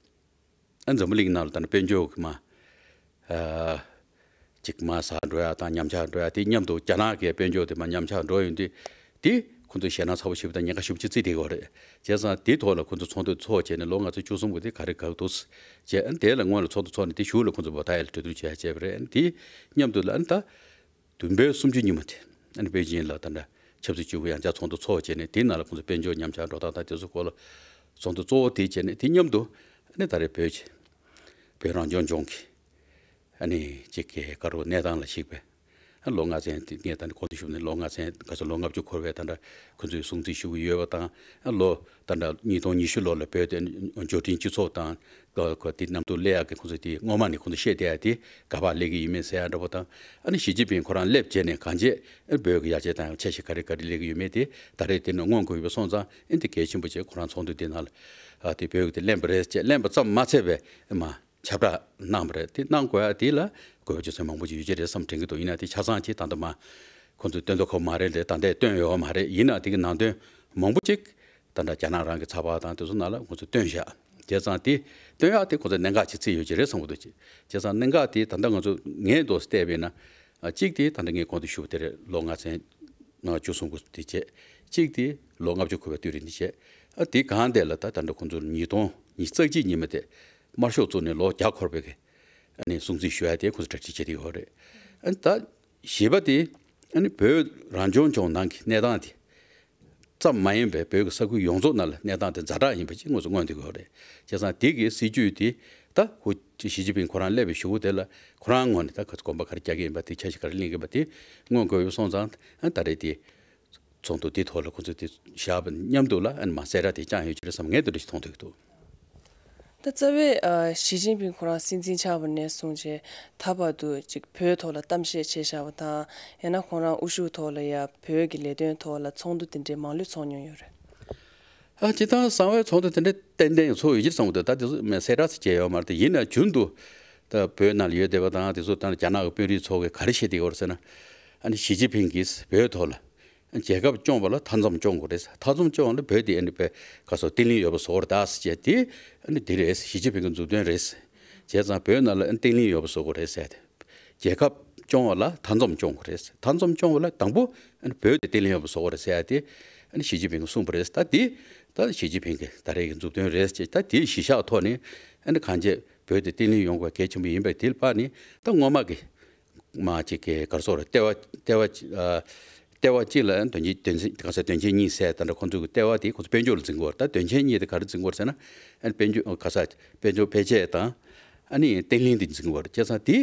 ཨ་འཛམ་བུ་གླིང་ནང་ལ་ད་ནི་དཔལ་འབྱོར་གྱི་མ་ཨ་ཅིག་མ་ཟག་འགྲོ་ཡ་དང་ཉམས་ཆག་འགྲོ་ཡ་དེ་མཉམ་དུ་རྒྱ་ནག་གི་དཔལ་འབྱོར་དེ་མ་ཉམས་ཆག་འགྲོ་ཡོང་དུས། དེ་ཁོ་ཚོ་ཞེད་སྣང་ཚ་པོ་ཞེ་པོ་དང་ཉེན་ཁ་ཞེ་པོ་ཅིག་བརྩི་བསྡད་ཡོད་རེད། བྱས་ཙང་དེའི་ཐོག་ལ་ཁོ་ཚོ་ཚོགས་འདུ་ཚོགས་བྱས་ནས་ལོ་ལྔ་ཚན་བཅུ་གསུམ་གྱི་དེ་ག་རེ་བཀག་འདུག་བྱས། ཨ་དེ་ལ་སྔོན་ལ་ཚོགས་འདུ་ཚོགས་ནས་དེ་གཞུག་ལ་ཁོ་ཚོ་བ་ད་ཡ་ལ་གྲོས་བསྡུར་བྱས་བྱས་པ་རེད། ཨ་དེ་མཉམ་དུ་ལ་ཨ་ད། བདུན་པའི་གསུམ་བཅུ་ཉིན་མོ་དེ་ཨ་ནི་པེ་ཅིན་ལ་ད་ལྟ་ཆབ་སྲིད་ཅུས་པུའུ་ཡང་བསྐྱར་ཚོགས་འདུ་ཚོགས་བྱས་ནས། དེའི་ནང་ལ་ཁོང་ཚོ་དཔལ་འབྱོར་ཉམས་ཆག་འགྲོ་སྟངས་དང་དེ་ཚོ་སྐོར་ལ་ཚོགས་འདུ་གཙོ་བོ་དེ་བྱས་ནས། དེ་མཉམ་དུ་ཨ་ནི་ད་རེས་བོད་ཀྱི་བོད་རང་སྐྱོང་ལྗོངས་ཀྱི་ཨ་ནི་གཅིག་གི་ག་རེ་གནས་སྟངས་ལ་གཞིགས་པའི་ཨ་ལོ་ལྔ་ཚན་དེ། ངས་ད་ནི་གོང་དུ་ཞུས་ནས་ལོ་ལྔ་ཚན་ག་ཚོད་ལོ་ལྔ་བཅུ་འཁོར་བའི་ད་ལྟ་ཁོང་ཚོས་སྲུང་བརྩི་ཞུ་གི་ཡོད་པ་དང་། ཨ་ལོ་ད་ལྟ་ཉིས་སྟོང་ཉི་ཤུ་ལོ་ལ་བོད་དེ་འབྱོར་འབྲིང་སྤྱི་ཚོགས་དང་། ཁོ་དེ་མཉམ་དུ་སླེབས་ཡག་གི་ཁོང་ཚོས་དེ་སྔོན་མ་ནས་ཁོང་ཚོས་བཤད་བསྡད་ཡ་དེ་ག་པར་སླེབས་ཀྱི་ཡིན་མིན་ཟེར་ཡ་འདྲ་པོ་དང་། ཨ་ནི་ཞི་ཅིན་ཕིང་ཁོ་རང་སླེབས་རྗེས་ནས་གང་ཅི་ཨ་བོད་ཀྱི་ཡར་རྒྱས་དང་འཆར་གཞི་ག་རེ་ག་རེ་སླེབས་ཀྱི་ཡོད་མེད་དེ་ད་རེས་དེ་ནས་སྔོན་འགོག་ཡོད་པ་སོང་ཙང་། ཨ་དེ་གལ་ཆེན་པོ་བྱས། ཁོ་རང་ཚོགས་འདུ་དེ་ནང་ལ་ཨ་དེ་བོད་ཀྱི་དེ་གླེང་བ་རེད་ཅེས། གླེང་བ་ཙམ་མ་ཚད་པའི་མ་ཁྱབ་བསྒྲགས་གནང་བ་རེད། དེ་གནང་དགོས་ཡ་དེ་ལ་དགོས་པ་རྒྱུ་མཚན་མང་པོ་ཅིག་ཡོད་ཀྱི་རེད་བསམ་དྲན་གྱི་འདུག་ཡིན་ན་དེ་ཆ་ཚང་ཅིག་ད་ལྟ་མ་ཁོ་ཚོས་སྟོན་མདོག་ཁ་པོ་མ་རེད་ལས། ད་ལྟ་སྟོན་ཡོད་མ་རེད། ཡིན་ན་དེ་གི་ནང་དོན་མང་པོ་ཅིག་ད་ལྟ་རྒྱ་ནག་རང་གི་ཚགས་པར་དང་དེ་ཚོ་ནང་ལ་ཁོ་ཚོས་བཏོན་བཞག་བྱས་ཙང་དེ་བཏོན་ཡག་དེ་ཁོ་ཚོས་གནད་འགག་ཅིག་བརྩིས་ཡོད་ཀྱི་རེད་བསམ་གྱི་འདུག་བྱས་ཙང་གནད་འགག་དེ་ད་ལྟ་ང་ཚོ་ངས་མདོར་བལྟས་པས་ན། ཨ་གཅིག་དེ་ད་ལྟ་ངས་གོང་དུ་ཞུས་པ་དེ་རེད། ལོ་ལྔ་ཚན་བཅུ་གསུམ་གྱི་དེ་བྱས། གཅིག་དེ་ལོ་ལྔ་བཅུ་འཁོར་བའི་དུས་རིང་དེ་བྱས། ཨ་དེ་སྒང་དེ་ལ་ད་ད་ལྟ་ཁོ་ཚོར་ཉིས་སྟོང་ཉི་ཤུ་རྩ་གཅིག་ཉིན་མ་དེ་དམར་ཤོག་བཙུགས་ནས་ལོ་བརྒྱ་འཁོར་བའི་གི་ཨ་ནི་སྲུང་བརྩི་ཞུ་ཡ་དེ་ཁོ་ཚོ་གྲ་སྒྲིག་བྱེད་བསྡད་ཡོད་རེད། ཨ་ནི་ད་བཞི་པ་དེ་ཨ་ནི་བོད་རང་སྐྱོང་ལྗོངས་ནང་གི་གནས་སྟངས་དེ་ཙམ་མ་ཡིན་པའི་བོད་ཀྱི་ས་ཁུལ་ཡོངས་རྫོགས་ནང་ལ་གནས་སྟངས་དེ་ཛ་དྲག་ཡིན་པ་ཅིག་ང་ཚོ་མངོན་བསྡད་ཡོད་རེད། བྱས་ཙང་དེ་གི་སྲིད་ཇུས་དེ་ད་ཁོ་ཞི་ཅིན་ཕིང་ཁོ་རང་སླེབས་པའི་གཞུག་གུ་དེ་ལ་ཁོ་རང་ངོས་ནས་ད་ག་ཚོད་གོམ་པ་ག་རེ་རྒྱག་གི་ཡིན་པ་དེ། འཆར་གཞི་ག་རེ་ལེན་གི་ཡིན་པ་དེ་མངོན་དགོས་ཡོད་སོང་ཙང་། ཨ་ད་རེས་དེ་ཚོགས་འདུ་དེ་ཐོག་ལ་ཁོ་ཚོས་དེ་བཞག་པ་མཉམ་དུ་ལ་ཨ་ནི་མ་གསལ་བསྒྲགས་དེ་བསྐྱངས་ཡོད་ཀྱི་རེད་བསམ། ངས་དེ་འདྲ་ཞིག་མཐོང་ཐུབ་ཀྱི་འདུག་ད་རྩ་བའི་ཨ་ཞི་ཅིན་ཕིང་ཁོ་རང་སྲིད་འཛིན་ཆགས་པ་ནས་བཟུང་བྱས་ད་བར་དུ་ཅིག་བོད་ཐོག་ལ་གཏམ་བཤད་བྱས་བཞག་པ་དང་། ཡང་ན་ཁོང་རང་དབུ་བཞུགས་ཐོག་ལ་ཡ་བོད་ཀྱི་ལས་དོན་ཐོག་ལ་ཚོགས་འདུ་དེ་འདྲའི་མང་ལོས་ཚོགས་མྱོང་ཡོད་རེད། ཨ་སྤྱིར་བཏང་གསང་བའི་ཚོགས་འདུ་དེ་འདྲ་ཏན་ཏན་ཚོགས་ཡོད་ཀྱི་རེད་བསམ་གྱི་འདུག་ད་དེ་ཚོ་མ་གསལ་བསྒྲགས་སུ་བྱས་ཡོད་མ་རེད་དེ། ཡིན་ན་རྒྱུན་དུ་ད་བོད་ནང་ལ་ཡོད་བསྡད་པ་དང་དེ་ཚོ་ད་རྒྱ་ནག་གི་དཔོན་རིགས་ཚོ་གིས་ག་རེ་བཤད་བསྡད་ཡོད་རེད་ཟེར་ན། ཨ་ནི་ཞི་ཅིན་ཕིང་གིས་བོད་ཐོག་ལ་རྒྱལ་ཁབ་སྐྱོང་བ་ལ་མཐའ་མཚམས་སྐྱོང་དགོས་རེད། མཐའ་མཚམས་སྐྱོང་བ་ལ་བོད་དེ་ཨ་ནི་བོད་ག་ཟེར་བརྟན་ལྷིང་ཡོད་པ་བཟོ་དགོས་རེད་ད་ཟེར་བྱས་དེ། ཨ་ནི་དེ་རེད། ཞི་ཅིན་ཕིང་གི་མཛུབ་སྟོན་རེད། བྱས་ཙང་བོད་ནང་ལ་ཨ་ནི་བརྟན་ལྷིང་ཡོད་པ་བཟོ་དགོས་རེད་ཟེར་ཏེ། རྒྱལ་ཁབ་སྐྱོང་བ་ལ་མཐའ་མཚམས་སྐྱོང་དགོས་རེད། མཐའ་མཚམས་སྐྱོང་བ་ལ་དང་པོ་ཨ་ནི་བོད་དེ་བརྟན་ལྷིང་ཡོད་པ་བཟོ་དགོས་རེད་ཟེར་ཡ་དེ་ཨ་ནི་ཞི་ཅིན་ཕིང་གིས་གསུངས་པ་རེད། ད་དེ་ད་ཞི་ཅིན་ཕིང་གི་ད་རེས་ཀྱི་མཛུབ་སྟོན་རེད་ཅེས། ད་དེའི་གཞི་བཞག་ཐོག་ནས་ཨ་ནི་གང་ཅི་བོད་དེ་བརྟན་ལྷིང་ཡོང་དགོས་གལ་ཆེན་པོ་ཡིན་པས། དེ་ལ་དཔག་ནས་ད་སྔོན་མ་གི་མ་ཅིག་གི་ག་རེ་ཟེར་དགོས་རེད། ལྟེ་བ་ལྟེ་བ་ཨ་ལྟེ་བ་གཅིག་ལ་དོན་ཆེན་དོན་ཆེན་གང་ཟེར་དོན་ཆེན་གཉིས་ཟེར། ད་ལྟ་ཁོང་ཚོ་གི་ལྟེ་བ་དེ་ཁོང་ཚོ་དཔལ་འབྱོར་ལ་འཛིན་དགོས་རེད། ད་དོན་ཆེན་གཉིས་དེ་ག་རེ་འཛིན་དགོས་རེད་ཟེར་ན། ཨ་ནི་དཔལ་འབྱོར་ག་ས་དཔལ་འབྱོར་འཕེལ་རྒྱས་དང་ཨ་ནི་བརྟན་ལྷིང་དེ་འཛིན་དགོས་རེད། བྱས་ཙང་དེ་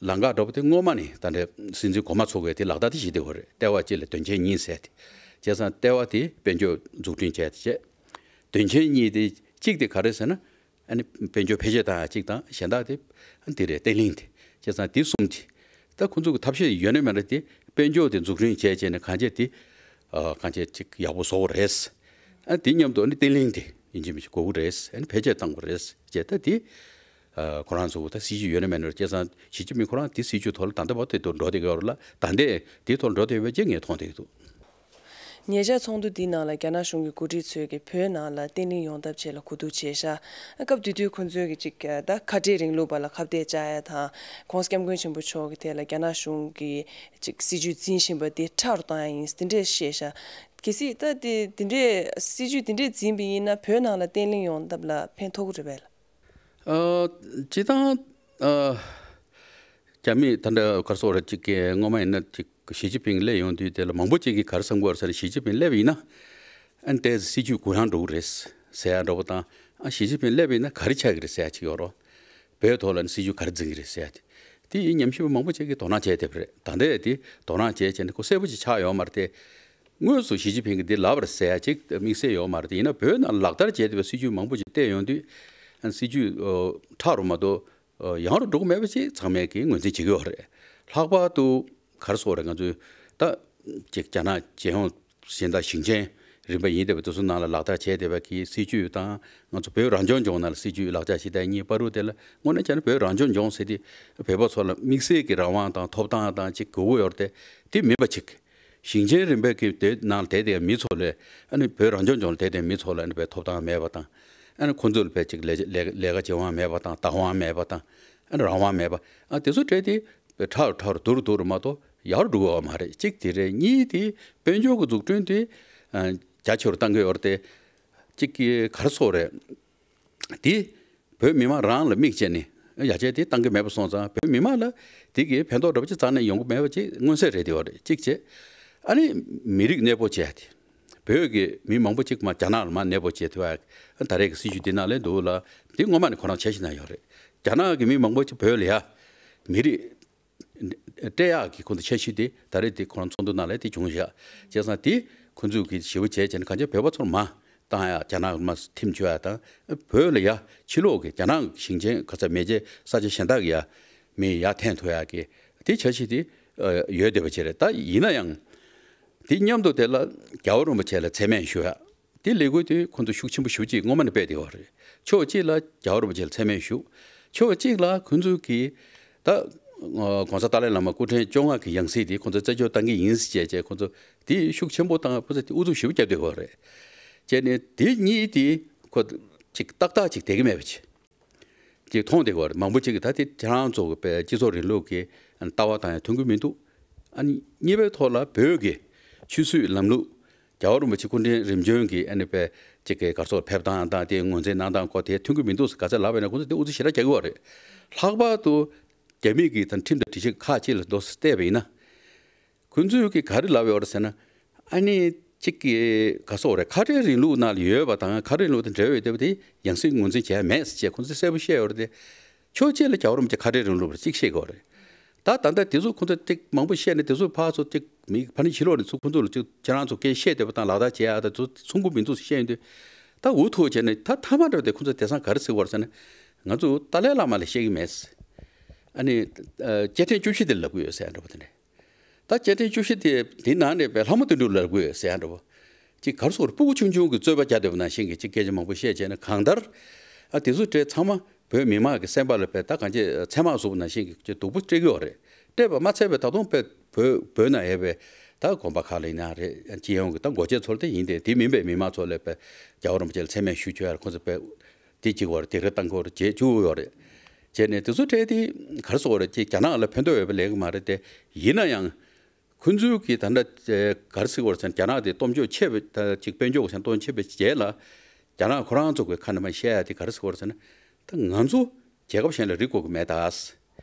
ལམ་ཁ་འདྲ་པོ་དེ་སྔོན་མ་ནས་ད་ལྟ་སྲིད་འཛིན་གོང་མ་ཚོ་གིས་དེ་ལག་བསྟར་དེ་བྱེད་བསྡད་ཡོད་རེད། ལྟེ་བ་གཅིག་ལ་དོན་ཆེན་གཉིས་ཟེར་ཏེ། བྱས་ཙང་ལྟེ་བ་དེ་དཔལ་འབྱོར་འཛུགས་སྐྲུན་བྱས་ཏེ་བྱས། དོན་ཆེན་གཉིས་དེ་གཅིག་དེ་ག་རེ་ཟེར་ན། ཨ་ནི་དཔལ་འབྱོར་འཕེལ་རྒྱས་བཏང་ཡ་གཅིག་དང་། གཞན་དག་དེ་ཨ་ནི་དེ་རེད། བརྟན་ལྷིང་དེ། བྱས་ཙང་དེ་གསུམ་དེ་ད་ཁོང་ཚོ་གི་ཐབས་ཤེས་ཡོད་ན་མེད་ན་དེ་དཔལ་འབྱོར་དེ་འཛུགས་སྐྲུན་བྱས་བྱས་ནས་གང་ཅི་དེ་ཨ་གང་ཅི་ཅིག་ཡག་པོ་བཟོ་དགོས་རེད། ཨ་དེ་མཉམ་དུ་ཨ་ནི་བརྟན་ལྷིང་དེ་ཡིན་གཅིག་མིན་གཅིག་དགོས་ཀྱི་རེད། ཨ་ནི་འཕེལ་རྒྱས་གཏང་དགོས་རེད་ཅེས། ད་དེ་ཨ་ཁོ་རང་ཚོ་གི་ད་སྲིད་ཇུས་ཡོད་ན་མེད་ན་རེད། བྱས་ཙང་ཞི་ཅིན་ཕིང་ཁོ་རང་དེ་སྲིད་ཇུས་ཐོག་ལ་ད་ལྟ་བར་དུ་འགྲོ་བསྡད་ཀྱི་ཡོད་རེད་ལ། ད་ལྟའི་དེའི་ཐོག་ལ་འགྲོ་བསྡད་ཡོད་པ་ཅིག་ངས་མཐོང་བསྡད་ཀྱི་འདུག་ཉེ་ཆར་ཚོགས་འདུ་འདིའི་ནང་ལ་རྒྱ་ནག་གཞུང་གི་འགོ་ཁྲིད་ཚོས་ཀྱི་བོད་ནང་ལ་བརྟན་ལྷིང་ཡོང་ཐབས་ཆེད་ལ་གོ་བསྡུར་བྱས་ཤག་སྐབས་དེ་དུས་ཁོང་ཚོས་ཀྱི་ཅིག་ད་ཁ་བྲལ་རིང་ལུགས་པ་ལ་ཁ་གཏད་བཅག་ཡ་དང་༸གོང་ས་༸སྐྱབས་མགོན་ཆེན་པོ་མཆོག་གི་ཐད་ལ་རྒྱ་ནག་གཞུང་གི་ཅིག་སྲིད་ཇུས་འཛིན་བཞིན་པ་དེ་ཕྲ་རུ་བཏང་ཡ་ཡིན་དེ་འདྲས་བཤད་ཤག་གལ་སྲིད་ད་དེ་དེ་འདྲས་སྲིད་ཇུས་དེ་འདྲས་འཛིན་པ་ཡིན་ན་བོད་ནང་ལ་བརྟན་ལྷིང་ཡོང་ཐབས་ལ་ཕན་ཐོགས་ཀྱི་རེད་པས། ཨ། སྤྱིར་བཏང་། ཨ། རྒྱ་མི་ད་ལྟ་ག་རེ་ཟེར་དགོས་རེད། ཅིག་གི་སྔོན་མ་ཡིན་ན་ཅིག་ཞི་ཅིན་ཕིང་སླེབས་ཡོང་དུས་དེ་ལ་མང་པོ་ཅིག་གིས་ག་རེ་བསམ་གྱི་ཡོད་རེད་ཟེར་ན། ཞི་ཅིན་ཕིང་སླེབས་ཡིན་ན་ཨ་ནི་ཏོག་ཙམ་སྲིད་ཇུས་གུ་ཡངས་འགྲོ་གི་རེད་ཟེར་ཡ་འདྲ་པོ་དང་། ཨ། ཞི་ཅིན་ཕིང་སླེབས་ཡིན་ན་ག་རེ་ཆགས་ཀྱི་རེད་ཟེར་ཡ་ཅིག་ཡོད་རེད། བོད་ཐོག་ལ་ནི་སྲིད་ཇུས་ག་རེ་འཛིན་གྱི་རེད་ཟེར་ཡ་དེ། དེ་ཡིན་ཉམས་ཞིབ་པ་མང་པོ་ཅིག་གིས་དོ་སྣང་བྱས་བསྡད་པ་རེད། ད་ལྟ་དེ་དོ་སྣང་བྱས་བྱས་ནས་ཁོ་གསལ་པོ་ཅིག་ཆགས་ཡོད་མ་རེད་དེ། དངོས་སུ་ཞི་ཅིན་ཕིང་གིས་འདི་ལབ་པ་རེད་ཟེར་ཡ་ཅིག་དམིགས་བསལ་ཡོད་མ་རེད་དེ། ཡིན་ན་བོད་ནང་ལག་བསྟར་བྱས་བསྡད་པའི་སྲིད་ཇུས་མང་པོ་ཅིག་བལྟས་ཡོང་དུས་སྲིད་ཇུས་ཕྲ་རུ་མ་གཏོགས་ཡང་རུ་འགྲོ་གི་མེད་པ་ཅིག་ཚང་མས་ཀྱིས་ངོས་འཛིན་བྱེད་ཀྱི་ཡོད་རེད། ལྷག་པར་དུ་ག་རེ་ཟེར་དགོས་རེད། ང་ཚོས་ད་ཅིག་རྒྱ་ནག་རྒྱལ་ཡོངས་གཞན་དག་ཞིང་ཆེན་རིམ་པ་ཡིན་བསྡད་པ་དེ་ཚོ་ནང་ལ་ལག་བསྟར་བྱས་བསྡད་པ་གི་སྲིད་ཇུས་དང་། ང་ཚོ་བོད་རང་སྐྱོང་ལྗོངས་ནང་ལ་སྲིད་ཇུས་ལག་བསྟར་བྱེད་སྟངས་གཉིས་བར་དུ་དེ་ལ་དངོས་གནས་བྱས་ན་བོད་རང་སྐྱོང་ལྗོངས་ཟེར་དུས་བོད་པ་ཚོ་ལ་དམིགས་བསལ་གྱི་རང་དབང་དང་ཐོབ་ཐང་དང་ཅིག་དགོས་ཀྱི་ཡོད་རེད་དེ། དེ་མིན་པ་ཅིག་ཞིང་ཆེན་རིམ་པའི་གི་དེ་ནང་ལ་བསྡད་བསྡད་མི་ཚོ་ལ། ཨ་ནི་བོད་རང་སྐྱོང་ལྗོངས་ལ་བསྡད་བསྡད་མི་ཚོ་ལ་ཨ་ནི་བོད་ཐོབ་ཐང་མེད་པ་དང་། ཨ་ནི་ཁོང་ཚོ་ལ་བས་ཅིག་ལས་ལས་ཀ་བྱེད་དབང་མེད་པ་དང་། བདག་དབང་མེད་པ་དང་། ཨ་ནི་རང་དབང་མེད་པ། ཨ། དེ་ཚོ་གྲས་དེ་ཕྲ་རུ་ཕྲ་རུ་སྡུག་རུ་སྡུག་རུ་མ་གཏོགས་ཡག་རུ་འགྲོ་གི་ཡོད་མ་རེད། གཅིག་དེ་རེད། གཉིས་དེ་དཔལ་འབྱོར་གྱི་འཛུགས་སྐྲུན་དེ་ཨ་རྒྱ་ཆེ་རུ་བཏང་གི་ཡོད་རེད་དེ། གཅིག་གི་ག་རེ་ཟེར་དགོས་རེད། དེ་བོད་མི་མང་རང་ལ་དམིགས་བྱས་ནས་ཡར་རྒྱས་དེ་བཏང་གི་མེད་པ་སོང་ཙང་། བོད་མི་མང་ལ་དེ་གི་ཕན་ཐོགས་འདྲ་པོ་ཅིག་རྩ་ནས་ཡོང་གི་མེད་པ་ཅིག་མངོན་གསལ་རེད་དེ་ཡོད་རེད། གཅིག་བྱས། ཨ་ནི་མི་རིགས་གནས་སྤོ་བྱས་ཏེ། བོད་ཀྱི་མི་མང་པོ་ཅིག་མར་རྒྱ་ནག་ལ་མར་གནས་སྤོ་བྱས་ཐུབ་ཡ། ད་རེས་ཀྱི་སྲིད་ཇུས་འདི་ནང་ལ་འདུག་ལ། འདི་སྔོན་མ་ནས་ཁོ་རང་འཆར་གཞི་ནང་ཡོད་རེད། རྒྱ་ནག་གི་མི་མང་པོ་ཅིག་བོད་ལ་ཡ་མི་རིགས་སྤྲད་ཡག་གི་ཁོང་ཚོ་འཆར་གཞི་དེ་ད་རེས་དེ་ཁོ་རང་ཚོགས་འདུ་ནང་ལ་དེ་བྱུང་བཞག་བྱས་ཙང་དེ་ཁོང་ཚོས་གི་ཞེ་པོ་བྱས་བྱས་ནས་གང་ཅི་བོད་པ་ཚོར་མར་བཏང་ཡག་རྒྱ་ནག་མར་ཐིམ་བཅུག་ཡག་དང་། བོད་ལ་ཡ་ཕྱི་ལོགས་ཀྱི་རྒྱ་ནག་ཞིང་ཆེན་ག་ཚ་མེད་ཅེ་ས་ཆ་གཞན་དག་གི་ཡ་མི་ཡར་འཐེན་ཐུབ་ཡག་གི་དེ་འཆར་གཞི་དེ་ཡོད་བསྡད་པ་ཅིག་རེད། ད་ཡིན་ན་ཡང་དེ་མཉམ་དུ་དེ་ལ་རྒྱལ་བ་རིན་པོ་ཆེ་ལ་མཚན་སྨད་ཞུ་ཡག་དེ་ལས་འགུལ་དེ་ཁོང་ཚོ་ཤུགས་ཆེན་པོ་ཞེ་པོ་ཅིག་སྔོན་མ་ནས་སྤེལ་བསྡད་ཡོད་རེད། ཕྱོགས་གཅིག་ལ་རྒྱལ་བ་རིན་པོ་ཆེ་ལ་མཚན་སྨད་ཞུ། ཕྱོགས་གཅིག་ལ་ཁོང་ཚོས་གི་ད་ཨ་༸གོང་ས་ཏཱ་ལའི་བླ་མ་སྐུ་ཕྲེང་བཅོ་ལྔ་གི་ཡང་སྲིད་དེ་ཁོང་ཚོས་རྩད་གཅོད་བཏང་གི་ཡིན་ཟེར་བྱས་བྱས། ཁོང་ཚོ་དེ་ཤུགས་ཆེན་པོ་དང་ཁོང་ཚོས་དེ་ཨུ་ཚུགས་ཞེ་པོ་བརྒྱབ་བསྡད་ཡོད་རེད། བྱས་ནས་དེ་གཉིས་དེ་ཁོ་ཅིག་ཏག་ཏག་ཅིག་བསྡད་ཀྱི་མེད་པ་ཅིག་ཅིག་མཐོང་བསྡད་ཡོད་རེད། མང་པོ་ཅིག་གིས་ད་དེ་ཁྱེད་རང་ཚོ་གི་དཔེ་སྤྱི་ཚོགས་རིང་ལུགས་ཀྱི་ལྟ་བ་དང་ཡང་མཐུན་གྱི་མི་འདུག་ཨ་ནི་གཉིས་པའི་ཐོག་ལ་བོད་ཀྱི་ཆོས་སྲིད་ལམ་ལུགས། རྒྱལ་བ་རིན་པོ་ཆེ་སྐུ་ཕྲེང་རིམ་བྱོན་གྱི་ཨ་ནི་དཔེ་ཅིག་གི་ག་རེ་ཟེར་ཕེབས་སྟངས་དང་དེ་ངོས་འཛིན་གནང་སྟངས་སྐོར་དེ་མཐུན་གྱི་མི་འདུག་ཟེར་ག་ཚད་ལབ་པ་ཡིན་ན། ཁོང་ཚོ་དེ་ཨུ་ཚུགས་ཞེ་དྲག་རྒྱག་གི་ཡོད་རེད། ལྷག་པར་དུ་རྒྱ་མི་གི་ད་ཁྲིམས་དང་སྒྲིག་གཞི་ཁག་ཅིག་ལ་མདོར་བལྟས་པ་ཡིན་ན། ཁོང་ཚོས་ཀྱིས་ག་རེ་ལབ་ཡོད་རེད་ཟེར་ན། ཨ་ནི་གཅིག་གི་ག་རེ་ཟེར་དགོས་རེད། ཁ་བྲལ་རིང་ལུགས་ནང་ལ་ཡོད་པ་དང་། ཁ་བྲལ་རིང་ལུགས་དང་འབྲེལ་བ་ཡོད་བསྡད་པ་དེ་ཡང་སྲིད་ངོས་འཛིན་བྱས་མེད་ཟེར་བྱས་ཁོང་ཚོས་གསལ་པོ་བཤད་ཡོད་རེད་དེ། ཕྱོགས་གཅིག་ལ་རྒྱལ་བ་རིན་པོ་ཆེ་ཁ་བྲལ་རིང་ལུགས་པ་གཅིག་བཤད་དགོས་རེད། ད་ད་ལྟ་དེ་ཚོ་ཁོང་ཚོ་ཏིག་མང་པོ་བཤད་ནས། དེ་ཚོ་ཕར་ཚུར་ཅིག་མི་ཕ་ནི་ཕྱི་ལོགས་ནས་ཚུར་ཁོང་ཚོ་ལ་ཅིག་ཁྱེད་རང་ཚོ་སྐད་བཤད་བསྡད་པ་དང་ལག་བསྟར་བྱེད་ཡག་དང་ཚོ་མཚུངས་པོ་མི་འདུག་ཟེར་བཤད་ཡོང་དུས། ད་འུ་ཐུག་བྱས་ནས་ད་མཐའ་མ་འདྲ་བ་དེ་ཁོང་ཚོ་དེང་སང་ག་རེ་ཟེར་གྱི་ཡོད་རེད་ཟེར་ན། ང་ཚོ་ཏཱ་ལའི་བླ་མ་ལ་བཤད་ཀྱི་མེད། ཨ་ནི་ཨ་སྐྱེ་ཕྲེང་བཅུ་བཞི་དེ་ལབ་ཀྱི་ཡོད་ཟེར་ཡག་འདྲ་པོ་དེ་འདྲ། ད་སྐྱེ་ཕྲེང་བཅུ་བཞི་དེ་དེའི་ནང་ནས་དཔེ་ལྷ་མོ་དོན་གྲུབ་ལབ་དགོས་ཟེར་ཡག་འདྲ་པོ། ཅིག་ག་རེ་ཟེར་དགོས་རེད། སྤུ་གུ་ཆུང་ཆུང་གི་རྩོད་པ་རྒྱག་བསྡད་པ་ནང་བཞིན་གྱི་ཅིག་སྐད་ཆ་མང་པོ་བཤད་བྱས་ནས། གང་ལྟར་ཨ་དེ་ཚོ་གྲས་ཚང་མ་བོད་མི་མང་གི་སེམས་པ་ལ་དཔེ་ད་གང་ཅི་ཚེར་མ་བཟོས་པ་ནང་བཞིན་གྱི་ཅིག་སྡུག་པོ་སྤྲད་ཀྱི་ཡོད་རེད། སྤྲད་པ་མ་ཚད་པའི་ད་དུང་དཔེ་བོད་བོད་ནང་ཡོད་པའི་ད་དགོན་པ་ཁག་ལ་ཡིན་ན་རེད། སྤྱི་ཡོངས་ཀྱི་ད་འགོ་བྱེད་ཚོ་ལ་དེ་ཡིན་ཏེ། དེ་མིན་པའི་མི་མང་ཚོ་ལ་དཔེ་རྒྱལ་བ་རིན་པོ་ཆེ་ལ་མཚན་སྨད་ཞུ་བཅུག་ཡག་ཁོང་ཚོ་དཔེ་དེ་གཅིག་བར་དེ་རེ་བཏང་གི་ཡོད་རེད། བྱེད་བཅུག་གི་ཡོད་རེད། བྱས་ནས་དེ་ཚོ་གྲས་དེ་ག་རེ་ཟེར་དགོས་རེད། ཅིག་རྒྱ་ནག་ལ་ཕན་ཐོགས་ཡོད་པ་ལས་ཀྱི་མ་རེད་དེ། ཡིན་ན་ཡང་ཁོང་ཚོའི་གི་ད་ལྟ་ཨེ་ག་རེ་ཟེར་དགོས་རེད་ཟེར་ན། རྒྱ་ནག་དེ་སྟོབས་འབྱོར་ཆེ་བའི་ད་ཅིག་དཔལ་འབྱོར་གྱི་ཆ་ནས་སྟོབས་ཆེ་བའི་རྗེས་ལ། རྒྱ་ནག་ཁོ་རང་ཚོ་གི་ཁ་ནས་མར་བཤད་ཡག་དེ་ག་རེ་ཟེར་དགོས་རེད་ཟེར་ན། ད་ང་ཚོ་རྒྱལ་ཁབ་གཞན་ལ་རིག་དགོས་ཀྱི་མེད་ད།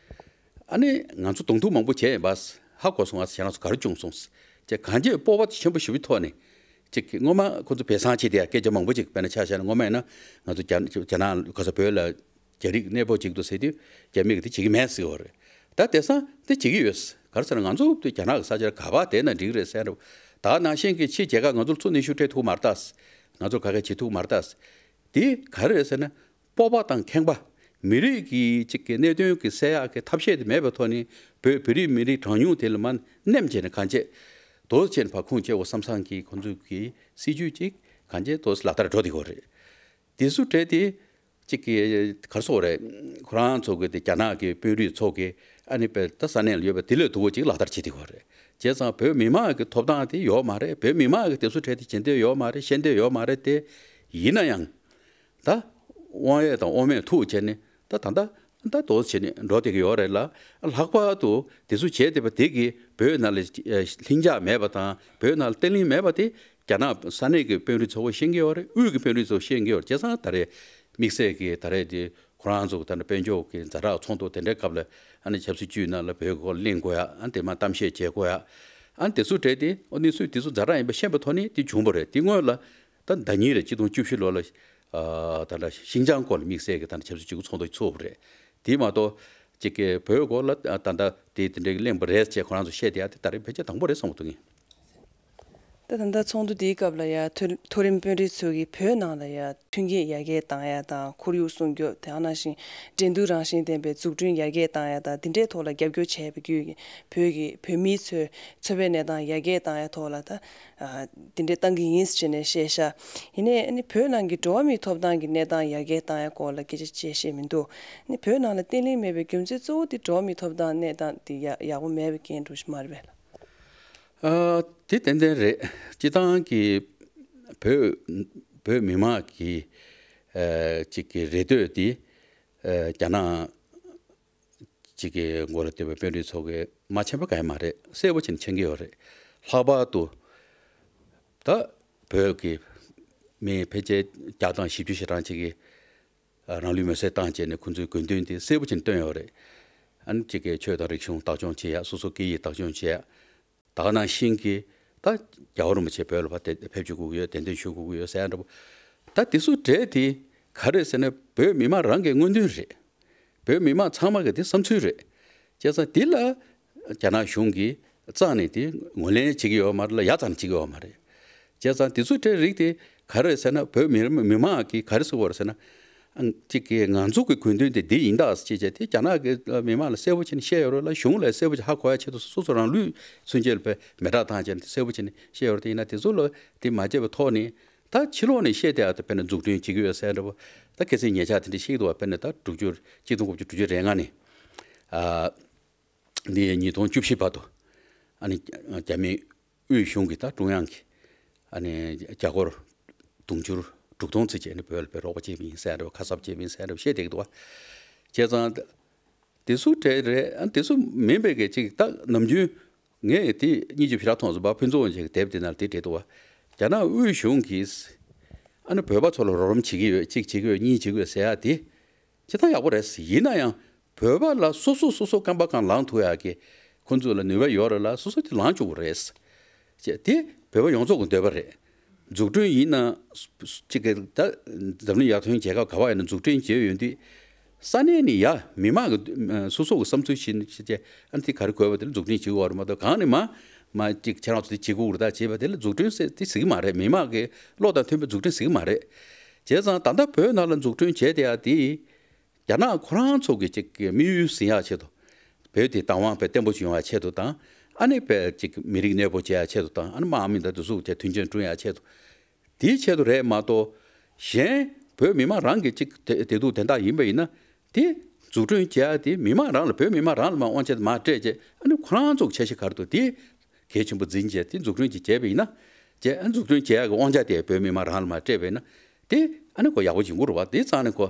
ཨ་ནི་ང་ཚོ་གདོང་ཐུག་མང་པོ་བྱས་ཡིན་པ། ཧ་གོ་སོང་ཨ། ཁྱེད་རང་ཚོ་ག་རེ་བྱུང་སོང་ཟེར། ཅེས་གང་ཅི་སྤོབས་པ་ཆེན་པོ་ཞེ་པོའི་ཐོག་ནས། ཅིག་སྔོན་མ་ཁོ་ཚོ་བོད་སངས་ཆེ་དེ་ཡ་སྐད་ཆ་མང་པོ་ཅིག་དཔེར་ན་ཆ་བཞག་ན། སྔོན་མ་ཡིན་ན་ང་ཚོ་རྒྱ་རྒྱ་ནག་ག་ས་བོད་ལ་རྒྱ་རིགས་གནས་སྤོ་བྱེད་ཀྱི་འདུག་ཟེར་དུས། རྒྱ་མི་གིས་དེ་བྱེད་ཀྱི་མེད་ཟེར་བ་རེད། ད་དེང་སང་དེ་བྱེད་ཀྱི་ཡོད། ག་རེ་ཟེར་ན། ང་ཚོ་དེ་རྒྱ་ནག་གི་ས་ཆར་ག་པར་བསྡད་ན་འགྲིག་གི་རེད་ཟེར་འདྲ། ད་ནང་བཞིན་གྱི་ཕྱིའི་རྒྱལ་ཁབ་ང་ཚོར་ཚུར་གནོན་ཤུགས་སྤྲད་ཐུབ་མ་རེད་ད། ང་ཚོར་ག་གེ་བྱེད་ཐུབ་མ་རེད་ད། དེ་ག་རེ་རེད་ཟེར་ན། སྤོབས་པ་དང་ཁེངས་པ། མི་རིགས་ཀྱི་ཅིག་གི་གནད་དོན་གྱི་སེལ་ཡག་གི་ཐབས་ཤེས་དེ་མེད་པའི་ཐོག་ནས། བོད་བོད་རིགས་མི་རིགས་གྲངས་ཉུང་དེ་ལ་མར་ནེམ་བྱས་ནས་གང་བྱེད། དོ་བྱས་ནས་བར་ཁུངས་བྱེད་དགོས་བསམ་བསམ་གྱི་ཁོང་ཚོའི་གི་སྲིད་ཇུས་ཅིག་གང་བྱེད་དོ་ལག་བསྟར་འགྲོ་བསྡད་ཡོད་རེད། དེ་ཚོ་གྲས་དེ་ གཅིག་གི་ག་རེ་ཟེར་དགོས་རེད། ཁོ་རང་ཚོ་གི་དེ་རྒྱ་ནག་གི་དཔོན་རིགས་ཚོ་གི་ཨ་ནི་དཔེ་ད་ས་གནས་ལ་ཡོད་པའི་དེ་ལས་སྡུག་པོ་ཅིག་ལག་བསྟར་བྱེད་དེ་ཡོད་རེད། བྱས་ཙང་བོད་མི་མང་གི་ཐོབ་ཐང་དེ་ཡོད་མ་རེད། བོད་མི་མང་གི་དེ་ཚོ་གྲས་དེ་བྱེད་འདོད་ཡོད་མ་རེད། ཤེས་འདོད་ཡོད་མ་རེད་དེ། ཡིན་ན་ཡང་ད་དབང་ཡོད་དང་དབང་མེད་ཐུག་བྱས་ནས་ད་ད་ད་ད་དོ་བྱས་ནས་འགྲོ་བསྡད་ཀྱི་ཡོད་རེད་ལ། ལྷག་པར་དུ་དེ་ཚོ་བྱས་བསྡད་པ་དེ་གིས་བོད་ནང་ལ་ལྷིང་འཇགས་མེད་པ་དང་བོད་ནང་ལ་བརྟན་ལྷིང་མེད་པ་དེ་རྒྱ་ནག་ས་གནས་ཀྱི་དཔོན་རིགས་ཚོ་ཤེས་ཀྱི་ཡོད་རེད། དབུས་ཀྱི་དཔོན་རིགས་ཚོ་ཤེས་ཀྱི་ཡོད་རེད། བྱས་ཙང་ད་རེས་དམིགས་བསལ་གྱི་ད་རེས་དེ་ཁོ་རང་ཚོ་ད་ནི་དཔལ་འབྱོར་གྱི་ཛ་དྲག་ཚོགས་འདུ་དེ་འདྲའི་སྐབས་ལ་ཨ་ནི་ཆབ་སྲིད་ཅུས་ནང་ལ་བོད་སྐོར་གླེང་དགོས་ཡ། ཨ་ནི་དེ་མ་གཏམ་བཤད་བྱེད་དགོས་ཡ། ཨ་ནི་དེ་ཚོ་གྲས་དེ་ཨོ་གནས་ཚུལ་དེ་ཚོ་ཛ་དྲག་ཡིན་པ་ཤེས་པའི་ཐོག་ནས་དེ་བྱུང་བ་རེད། དེ་སྔོན་ལ་ད་ཟླ་ཉིན་རེད། ཆིག་སྟོང་བཅུ་བཞི་ལོ་ལ་ཨ་ད་ལྟ་ཤིང་ཅང་སྐོར་ལ་དམིགས་བསལ་གྱི་ད་ནི་ཆབ་སྲིད་ཅུས་ཀྱི་ཚོགས་འདུ་ཚོགས་པ་རེད། དེ་མ་གཏོགས་གཅིག་གི་བོད་སྐོར་ལ་ད་ལྟ་དེ་དེ་འདྲའི་གླེང་བ་རེད་ཅེས་ཁོ་རང་ཚོ་བཤད་བསྡད་ཡ་དེ་ད་རེས་ཕལ་ཆེར་དང་པོ་རེད་བསམ་གྱི་འདུག་ངས། ད་ད་ལྟ་ཚོགས་འདུ་འདིའི་སྐབས་ལ་ཡ་མཐོ་མཐོ་རིམ་དཔོན་རིགས་ཚོས་ཀྱིས་བོད་ནང་ལ་ཡ་མཐུན་རྐྱེན་ཡར་རྒྱས་བཏང་ཡ་དང་། ཁོར་ཡུག་སྲུང་སྐྱོབ། དེ་ནང་བཞིན་འགྲན་བསྡུར་རང་བཞིན་ལྡན་པའི་འཛུགས་སྐྲུན་ཡར་རྒྱས་བཏང་ཡ་དང་། འདི་འདྲའི་ཐོག་ལ་རྒྱབ་སྐྱོར་བྱས་པ་བརྒྱུད་བོད་ཀྱི་བོད་མིའི་ཚོའི་འཚོ་བའི་གནས་སྟངས་ཡར་རྒྱས་བཏང་ཡ་ཐོག་ལ་ད་ཨ་འདི་འདྲའི་བཏང་གི་ཡིན་ཟེར་ནས་བཤད་ཤག་ཡིན་ནའི་ཨ་ནི་བོད་ནང་གི་འགྲོ་བ་མིའི་ཐོབ་ཐང་གི་གནས་སྟངས་ཡར་རྒྱས་བཏང་ཡ་སྐོར་ལ་སྐད་ཆ་བཤད་ཤེས་མི་འདུག་ཨ་ནི་བོད་ནང་ལ་བརྟན་ལྷིང་མེད་པའི་རྒྱུ་མཚན་གཙོ་བོ་དེ་འགྲོ་བ་མིའི་ཐོབ་ཐང་གནས་སྟངས་དེ་ཡ་ཡག་པོ་མེད་པའི་རྐྱེན་འགྲོ་ཞིག་མ་རེད་པས་ལགས། ཨ་དེ་ཏན་ཏན་རེད། སྤྱི་བཏང་གི་བོད་བོད་མི་མང་གི་ཨ་གཅིག་གི་རེ་འདོད་དེ་ཨ་རྒྱ་ནག་གཅིག་གི་མགོ་ལ་བསྡད་པའི་དཔོན་རིགས་ཚོ་གི་མ་མཁྱེན་པ་གང་ཡང་མ་རེད། གསལ་པོ་བྱས་ནས་མཁྱེན་གྱི་ཡོད་རེད། ལྷག་པར་དུ་ད་བོད་ཀྱི་མི་ཕལ་ཆེར་བརྒྱ་དང་བཞི་བཅུ་ཞེ་གྲངས་ཅིག་གིས་རང་ལུས་མེར་སྲེག་བཏང་བྱས་ནས་ཁོང་ཚོའི་དགོས་འདུན་དེ་གསལ་པོ་བྱས་ནས་བཏོན་ཡོད་རེད། ཨ་ནི་གཅིག་གིས་ཆོས་དང་རིག་གཞུང་བདག་སྐྱོང་བྱེད་ཡ། སོ་སོ་སྐད་ཡིག་བདག་སྐྱོང་བྱེད་ཡ། ད་ག་ནང་བཞིན་གྱི་ད་རྒྱལ་བ་རིན་པོ་ཆེ་བོད་ལ་ཕར་དེ་ཕེབས་བཅུག་དགོས་ཀྱི་ཡོད། གདན་འདྲེན་ཞུ་དགོས་ཀྱི་ཡོད་ཟེར་ཡ་འདྲ་པོ། ད་དེ་ཚོ་གྲས་དེ་ག་རེ་ཟེར་ན་བོད་མི་མང་རང་གི་མངོན་འདོད་རེད། བོད་མི་མང་ཚང་མ་གི་དེ་བསམ་ཚུལ་རེད། བྱས་ཙང་དེ་ལ་རྒྱ་ནག་གཞུང་གིས་རྩ་ནས་དེ་ངོས་ལེན་བྱེད་ཀྱི་ཡོད་མ་རེད་ལ། ཡ་རྩ་ནས་བྱེད་ཀྱི་ཡོད་མ་རེད། བྱས་ཙང་དེ་ཚོ་གྲས་རིགས་དེ་ག་རེ་ཟེར་ན་བོད་མི་མི་མང་གིས་ག་རེ་ཟེར་དགོས་རེད་ཟེར་ན། ཨང་གཅིག་གིས་ང་ཚོ་གི་དགོས་འདུན་དེ་འདི་ཡིན་ད་ཟེར་བྱས་བྱས་དེ་རྒྱ་ནག་གི་མི་མང་ལ་གསལ་པོ་བྱས་ནས་བཤད་ཡོད་རེད་ལ། གཞུང་ལ་གསལ་པོ་བྱས་ཧ་གོ་ཡ་ཆེད་དུ་སོ་སོ་རང་ལུས་མཚོན་ཆེད་ལ་དཔེ་མེ་སྲེག་བཏང་བྱས་ནས་གསལ་པོ་བྱས་ནས་བཤད་ཡོད་རེད། དེ་ཡིན་ན་དེ་ཚོ་ལ་དེ་མ་བྱས་པའི་ཐོག་ནས། ད་ཕྱི་ལོགས་ནས་བཤད་བསྡད་ཡ་དེ་དཔེར་ན་འཛུགས་སྐྲུན་བྱེད་ཀྱི་ཡོད་ཟེར་འདྲ་པོ། ད་ཁ་སང་ཉེ་ཆར་དེ་འདྲ་བཤད་ཀྱི་འདུག་བ། དཔེར་ན་ད་དྲུག་ཅུ་གཅིག་སྟོང་དགུ་བརྒྱ་དྲུག་ཅུ་རེ་ལྔ་ནས་ཨ་འདི་ཉིས་སྟོང་བཅུ་བཞི་བར་དུ་ཨ་ནི་རྒྱ་མི་དབུས་གཞུང་གིས་ད་ཀྲུང་དབྱང་གི་ཨ་ནི་རྒྱ་སྒོར་དུང་ཕྱུར་དྲུག་སྟོང་ཙམ་བྱས་ནས་བོད་ལ་དཔེ་རོགས་པ་བྱས་པ་ཡིན་ཟེར་འདྲ་པོ། ཁ་གསབ་བྱས་པ་ཡིན་ཟེར་འདྲ་པོ་བཤད་བསྡད་ཀྱི་འདུག་བ། བྱས་ཙང་། དེ་ཚོ་གྲས་རེད། ཨ་དེ་ཚོ་མིན་པའི་གི་ཅིག་ད་ནམ་རྒྱུན་ངས་དེ་སྙིང་རྗེ་ཕྱི་ར་མཐོང་སོང་བ། ཕུན་ཚོགས་དབང་ཆེན་གྱི་དེབ་དེ་ནང་དེ་བྲིས་འདུག་བ། རྒྱ་ནག་དབུས་གཞུང་གིས་ཨ་ནི་བོད་པ་ཚོ་ལ་རོགས་རམ་བྱེད་ཀྱི་ཡོད། གཅིག་བྱེད་ཀྱི་ཡོད། གཉིས་བྱེད་ཀྱི་ཡོད་ཟེར་ཡ་དེ་ཇི་ལྟར་ཡག་པོ་རེད། ཡིན་ན་ཡང་བོད་པ་ལ་སོ་སོ་སོ་སོ་རྐང་པ་གང་ལངས་ཐུབ་ཡ་གི་ཁོང་ཚོ་ལ་ནུས་པ་ཡོད་རེད་ལ། སོ་སོ་དེ་ལངས་བཅུག་གི་རེད། ཅེས་དེ་བོད་པ་ཡོངས་རྫོགས་ཀྱི་འདོད་པ་རེད། འཛུགས་སྐྲུན་ཡིན་ན་གཅིག་གི་ད་འཛམ་གླིང་ཡར་ཐོན་རྒྱལ་ཁབ་ག་བ་ཡིན་ན་འཛུགས་སྐྲུན་བྱས་ཡོད་དུས་ས་གནས་ནས་ཡ་མི་མང་གི་སོ་སོ་གི་བསམ་ཚུལ་བཞིན་བྱས་ཏེ་ཨ་ནི་དེ་ག་རེ་དགོས་པ་དེ་ལ་འཛུགས་སྐྲུན་བྱེད་དགོས་པ་རེད་མ་གཏོགས་གང་ནས་མ་མ་གཅིག་ཁྱེད་རང་ཚོ་དེ་བྱེད་དགོས་རེད་ད་བྱས་པ་དེ་ལ་འཛུགས་སྐྲུན་ཟེར་དེ་ཟེར་གི་མ་རེད། མི་མང་གི་བློ་དང་མཐུན་པའི་འཛུགས་སྐྲུན་ཟེར་གི་མ་རེད། བྱས་ཙང་ད་ལྟ་བོད་ནང་ལ་འཛུགས་སྐྲུན་བྱས་ཏེ་ཡ་དེ། རྒྱ་ནག་ཁོ་རང་ཚོ་གི་ཅིག་གི་དམིགས་ཡུལ་ཟིན་ཡག་ཆེད་དུ། བོད་དེ་བདག་དབང་དཔེ་བརྟན་པོ་ཅིག་ཡོང་ཡག་ཆེད་དུ་དང་། ཨ་ནི་དཔེ་ཅིག་མི་རིགས་གནས་སྤོ་བྱེད་ཡག་ཆེད་དུ་དང་། ཨ་ནི་དམག་མི་དང་དེ་ཚོ་བཅས་མཐུན་རྐྱེན་བསྐྲུན་ཡག་ཆེད་དུ། དེའི་ཆེད་དུ་རེད་མ་གཏོགས། གཞན་བོད་མི་མང་རང་གི་ཅིག་བདེ་བདེ་སྡུག་དོན་དག་ཡིན་པ་ཡིན་ན། དེ་འཛུགས་སྐྲུན་བྱེད་ཡག་དེ་མི་མང་རང་ལ་བོད་མི་མང་རང་ལ་མར་དབང་ཆ་དེ་མར་སྤྲད་བྱས། ཨ་ནི་ཁོ་རང་ཚོ་གི་འཆར་གཞི་ག་རེ་འདུག་དེ་གལ་ཆེན་པོ་འཛིན་བྱས་དེ་འཛུགས་སྐྲུན་ཅིག་བྱས་པ་ཡིན་ན། བྱས་ཨ་འཛུགས་སྐྲུན་བྱེད་ཡག་གི་དབང་ཆ་དེ་བོད་མི་མང་རང་ལ་མར་སྤྲད་པ་ཡིན་ན། དེ་ཨ་ནི་ཁོ་ཡག་པོ་ཡིན་དགོས་རེད་བ། དེ་རྩ་ནས་ཁོ་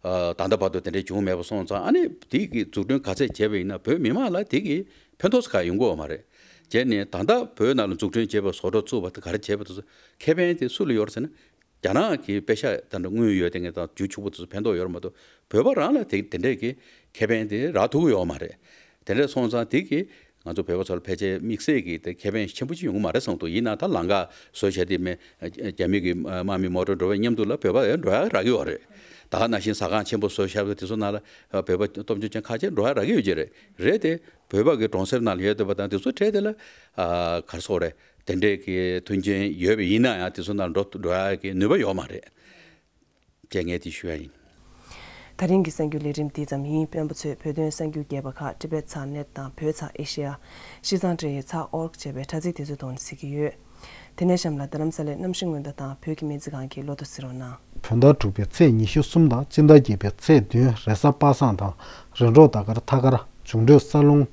ཨ་ད་ལྟ་བར་དུ་དེ་འདྲའི་བྱུང་མེད་པ་སོང་ཙང་། ཨ་ནི་དེ་གི་འཛུགས་སྐྲུན་ག་ཚད་བྱས་པ་ཡིན་ན་བོད་མི་མང་ལ་དེ་གི་ཕན་ཐོགས་སུ་ག་ཡོང་གི་ཡོད་མ་རེད། བྱས་ནས་ད་ལྟ་བོད་ནང་ལ་འཛུགས་སྐྲུན་བྱས་པའི་བཟོ་གྲྭ་བཙུགས་པ་དང་ག་རེ་བྱས་པ་དེ་ཚོ་ཁེ་ཕན་དེ་སུ་ལ་ཡོད་རེད་ཟེར་ན། རྒྱ་ནག་གི་པེ་ཤ་དང་དངུལ་ཡོད་དེ་ངས་དང་རྒྱུ་ཕྱུག་པོ་དེ་ཚོ་ཕན་ཐོགས་ཡོད་རེད་མ་གཏོགས། བོད་པ་རང་ལ་དེ་དེ་འདྲས་ཀྱི་ཁེ་ཕན་དེ་རག་ཐུབ་ཀྱི་ཡོད་མ་རེད། དེ་འདྲས་སོང་ཙང་དེ་གི་ང་ཚོ་བོད་པ་ཚོ་ལ་ཕལ་ཆེར་དམིགས་བསལ་གྱི་དེ་ཁེ་ཕན་ཆེན་པོ་ཅིག་ཡོང་གི་མ་རེད་བསམ་འདུག་ཡིན་ན་ད་ལམ་ཁ་བཟོ་བྱས་དེ་མེད། རྒྱ་མི་གི་དམག་མི་མོ་ཊ་འགྲོ་བའི་མཉམ་དུ་ལ་བོད་པ་ཡང་འགྲོ་ཡ་རག་གི་ཡོད་རེད། ད་ག་ནང་བཞིན་ཟ་ཁང་ཆེན་པོ་བཟོ་བཞག་པ་དེ་ཚོ་ནང་ལ་བོད་པ་སྟོབས་འབྱོར་ཅན་ཁ་ཤས་འགྲོ་ཡ་རག་གི་ཡོད་ཀྱི་རེད། རེད་དེ། བོད་པ་གི་གྲོང་གསེབ་ནང་ལ་ཡོད་བསྡད་པ་དང་དེ་ཚོ་གྲས་དེ་ལ་ཨ་ག་རེ་ཟེར་དགོས་རེད། དེ་འདྲས་ཀྱི་མཐུན་རྐྱེན་ཡོད་པ་ཡིན་ན་ཡང་དེ་ཚོ་ནང་འགྲོ་འགྲོ་ཡག་གི་ནུས་པ་ཡོད་མ་རེད། ཅེས་ངས་དེ་ཞུ་ཡ་ཡིན། ད་རིང་གི་གསར་འགྱུར་ལས་རིམ་འདི་ཙམ་ཡིན། སྤེན་པ་ཚོས་བོད་དོན་གསར་འགྱུར་རྒྱས་པ་ཁག་ཊི་བེཊ་ཚགས་ནེཊ་དང་བོད་ཚགས་ཨེ་ཤེ་ཡ། ཤིས་ཙང་ཀྲེ་ཡི་ཚགས་ཨོར་ཀི་ཅེས་པའི་དྲ་ཚིགས་དེ་ཚོའི་ཐོག་ནས་གཟིགས་ཀྱི་ཡོད། དེ་ནས་གཤམ་ལ་རྡ་རམ་ས་ལའི་གནམ་གཤིས་སྔོན་བརྡ་དང་བོད་ཀྱི་སྨན་རྩིས་ཁང་གི་ལོ་ཐོ་གཟིགས་རོགས་གནང་། བོད་ཟླ་དྲུག་པའི་ཚེས་ཉི་ཤུ་གསུམ་དང་སྤྱི་ཟླ་བརྒྱད་པའི་ཚེས་བདུན། རེས་གཟའ་པ་སངས་དང་རེས་གྲོགས་ཟླ་སྐར་ཐ་སྐར། འབྱུང་འཕྲོད་ས་རླུང་།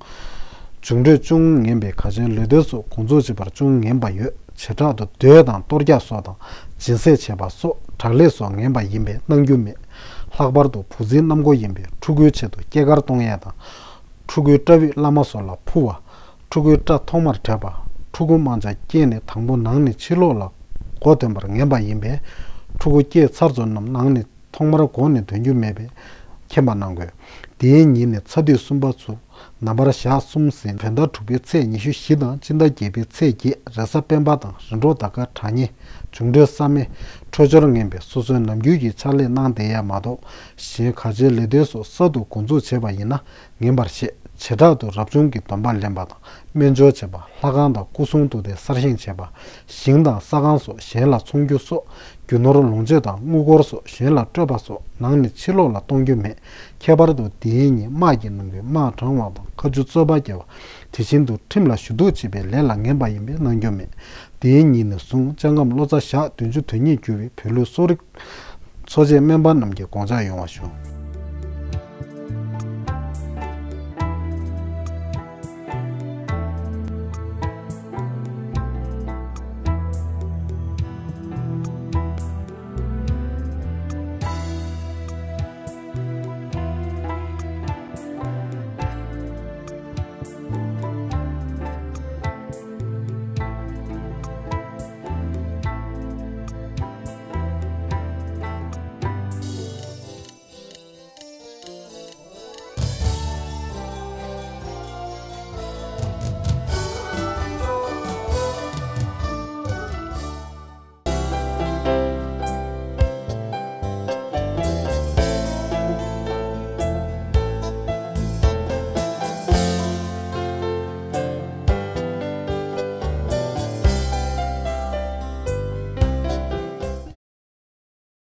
འབྱུང་འཕྲོད་ཅུང་ངན་པས་ག་ཆེན་ལུས་རྟེན་སོགས་འགོ་འཛུགས་བྱེད་པར་ཅུང་ངན་པ་ཡོད། བྱེ་བྲག་ཏུ་རྡོས་དང་གཏོར་རྒྱག་སོགས་དང་། སྦྱིན་སྲེག་བྱེད་པ་སོགས་དྲག་ལས་སོགས་ངན་པ་ཡིན་པས་གནང་རྒྱུ་མེད། ལྷག་པར་དུ་བུ་འཛིན་གནམ་སྒོ་ཡིན་པས་ཕྲུ་གུའི་ཆེད་དུ་སྐྱེས་སྐར་གཏོང་ཡས་དང་། ཕྲུ་གུའི་སྐྲ་དབུས་བླ་མ་སོགས་ལ་ཕུལ་བ། ཕྲུ་གུའི་སྐྲ་ཐོག་མར་བྲེག་པ། ཕྲུ་གུ་དམར་འབྱར་སྐྱེས་ནས་དང་པོ་ནང་ནས་ཕྱི་ལོགས་ལ་མགོ་འདོན་པར་ངན་པ་ཡིན་པས། ཕྲུ་གུ་སྐྱེས་ཚར་ཚོ་རྣམས་ནང་ནས་ཐོག་མར་མགོ་ནས་འདོན་རྒྱུ་མེད་པས་མཁྱེན་པ་གནང་དགོས། དེའི་ཉིན་ནས་ཚ་དུས་གསུམ་པ་ཚུ་ནམ་བར་ཞག་གསུམ་ཟིན། བོད་ཟླ་དྲུག་པའི་ཚེས་ཉི་ཤུ་བཞི་དང་སྤྱི་ཟླ་བརྒྱད་པའི་ཚེས་བརྒྱད། རེས་གཟའ་སྤེན་པ་དང་རེས་གྲོགས་ཟླ་སྐར་གྲངས་ཉེ། འབྱུང་འཕྲོད་ས་སྨེ། འཕྲོད་སྦྱོར་ངན་པས་སོ་སོའི་ནམ་རྒྱུན་གྱི་ཕྱག་ལས་གནང་བསྡད་ཡས་མ་གཏོགས། གཞན་ག་ཆེན་ལས་དོན་སོགས་གསར་དུ་འགོ་འཛུགས་བྱས་པ་ཡིན་ན་ངན་པར་བཤད། བྱེ་བྲག་ཏུ་རབ་བྱུང་གི་སྡོམ་པ་ལེན་པ་དང་སྨན་སྦྱོར་བྱེད་པ། ལྷ་ཁང་དང་སྐུ་གསུང་ཐུགས་རྟེན་གསར་བཞེངས་བྱེད་པ། ཞིང་དང་ས་ཁང་སོགས་གཞན་ལ་འཚོང་རྒྱུ་སོགས། རྒྱུ་ནོར་ལོངས་སྤྱོད་དང་དངུལ་སྒོར་སོགས་གཞན་ལ་སྤྲོད་པ་སོགས་ནང་ནས་ཕྱི་ལོགས་ལ་གཏོང་རྒྱུ་མེད། ཁྱད་པར་དུ་དེའི་ཉིན་དམག་གི་ནང་གི་དམག་དྲང་བ་དང་མཁའ་རྒྱུ་རྩོད་པ་རྒྱག་པ། དེ་བཞིན་དུ་ཁྲིམས་ལ་ཞུ་གཏུག་བྱེད་པའི་ལས་ལ་ངན་པ་ཡིན་པས་གནང་རྒྱུ་མེད། དེའི་ཉིན་ནས་བཟུང་ལྕགས་ཁམས་ལོ་ཙཱ་ཞག་བདུན་ཅུ་དོན་གཉིས་རྒྱུ་བའི་བོད་ལུགས་གསོ་རིག་འཚོ་བྱེད་སྨན་པ་རྣམས་ཀྱིས་དགོངས་འཇགས་ཡོང་བ་ཞུ།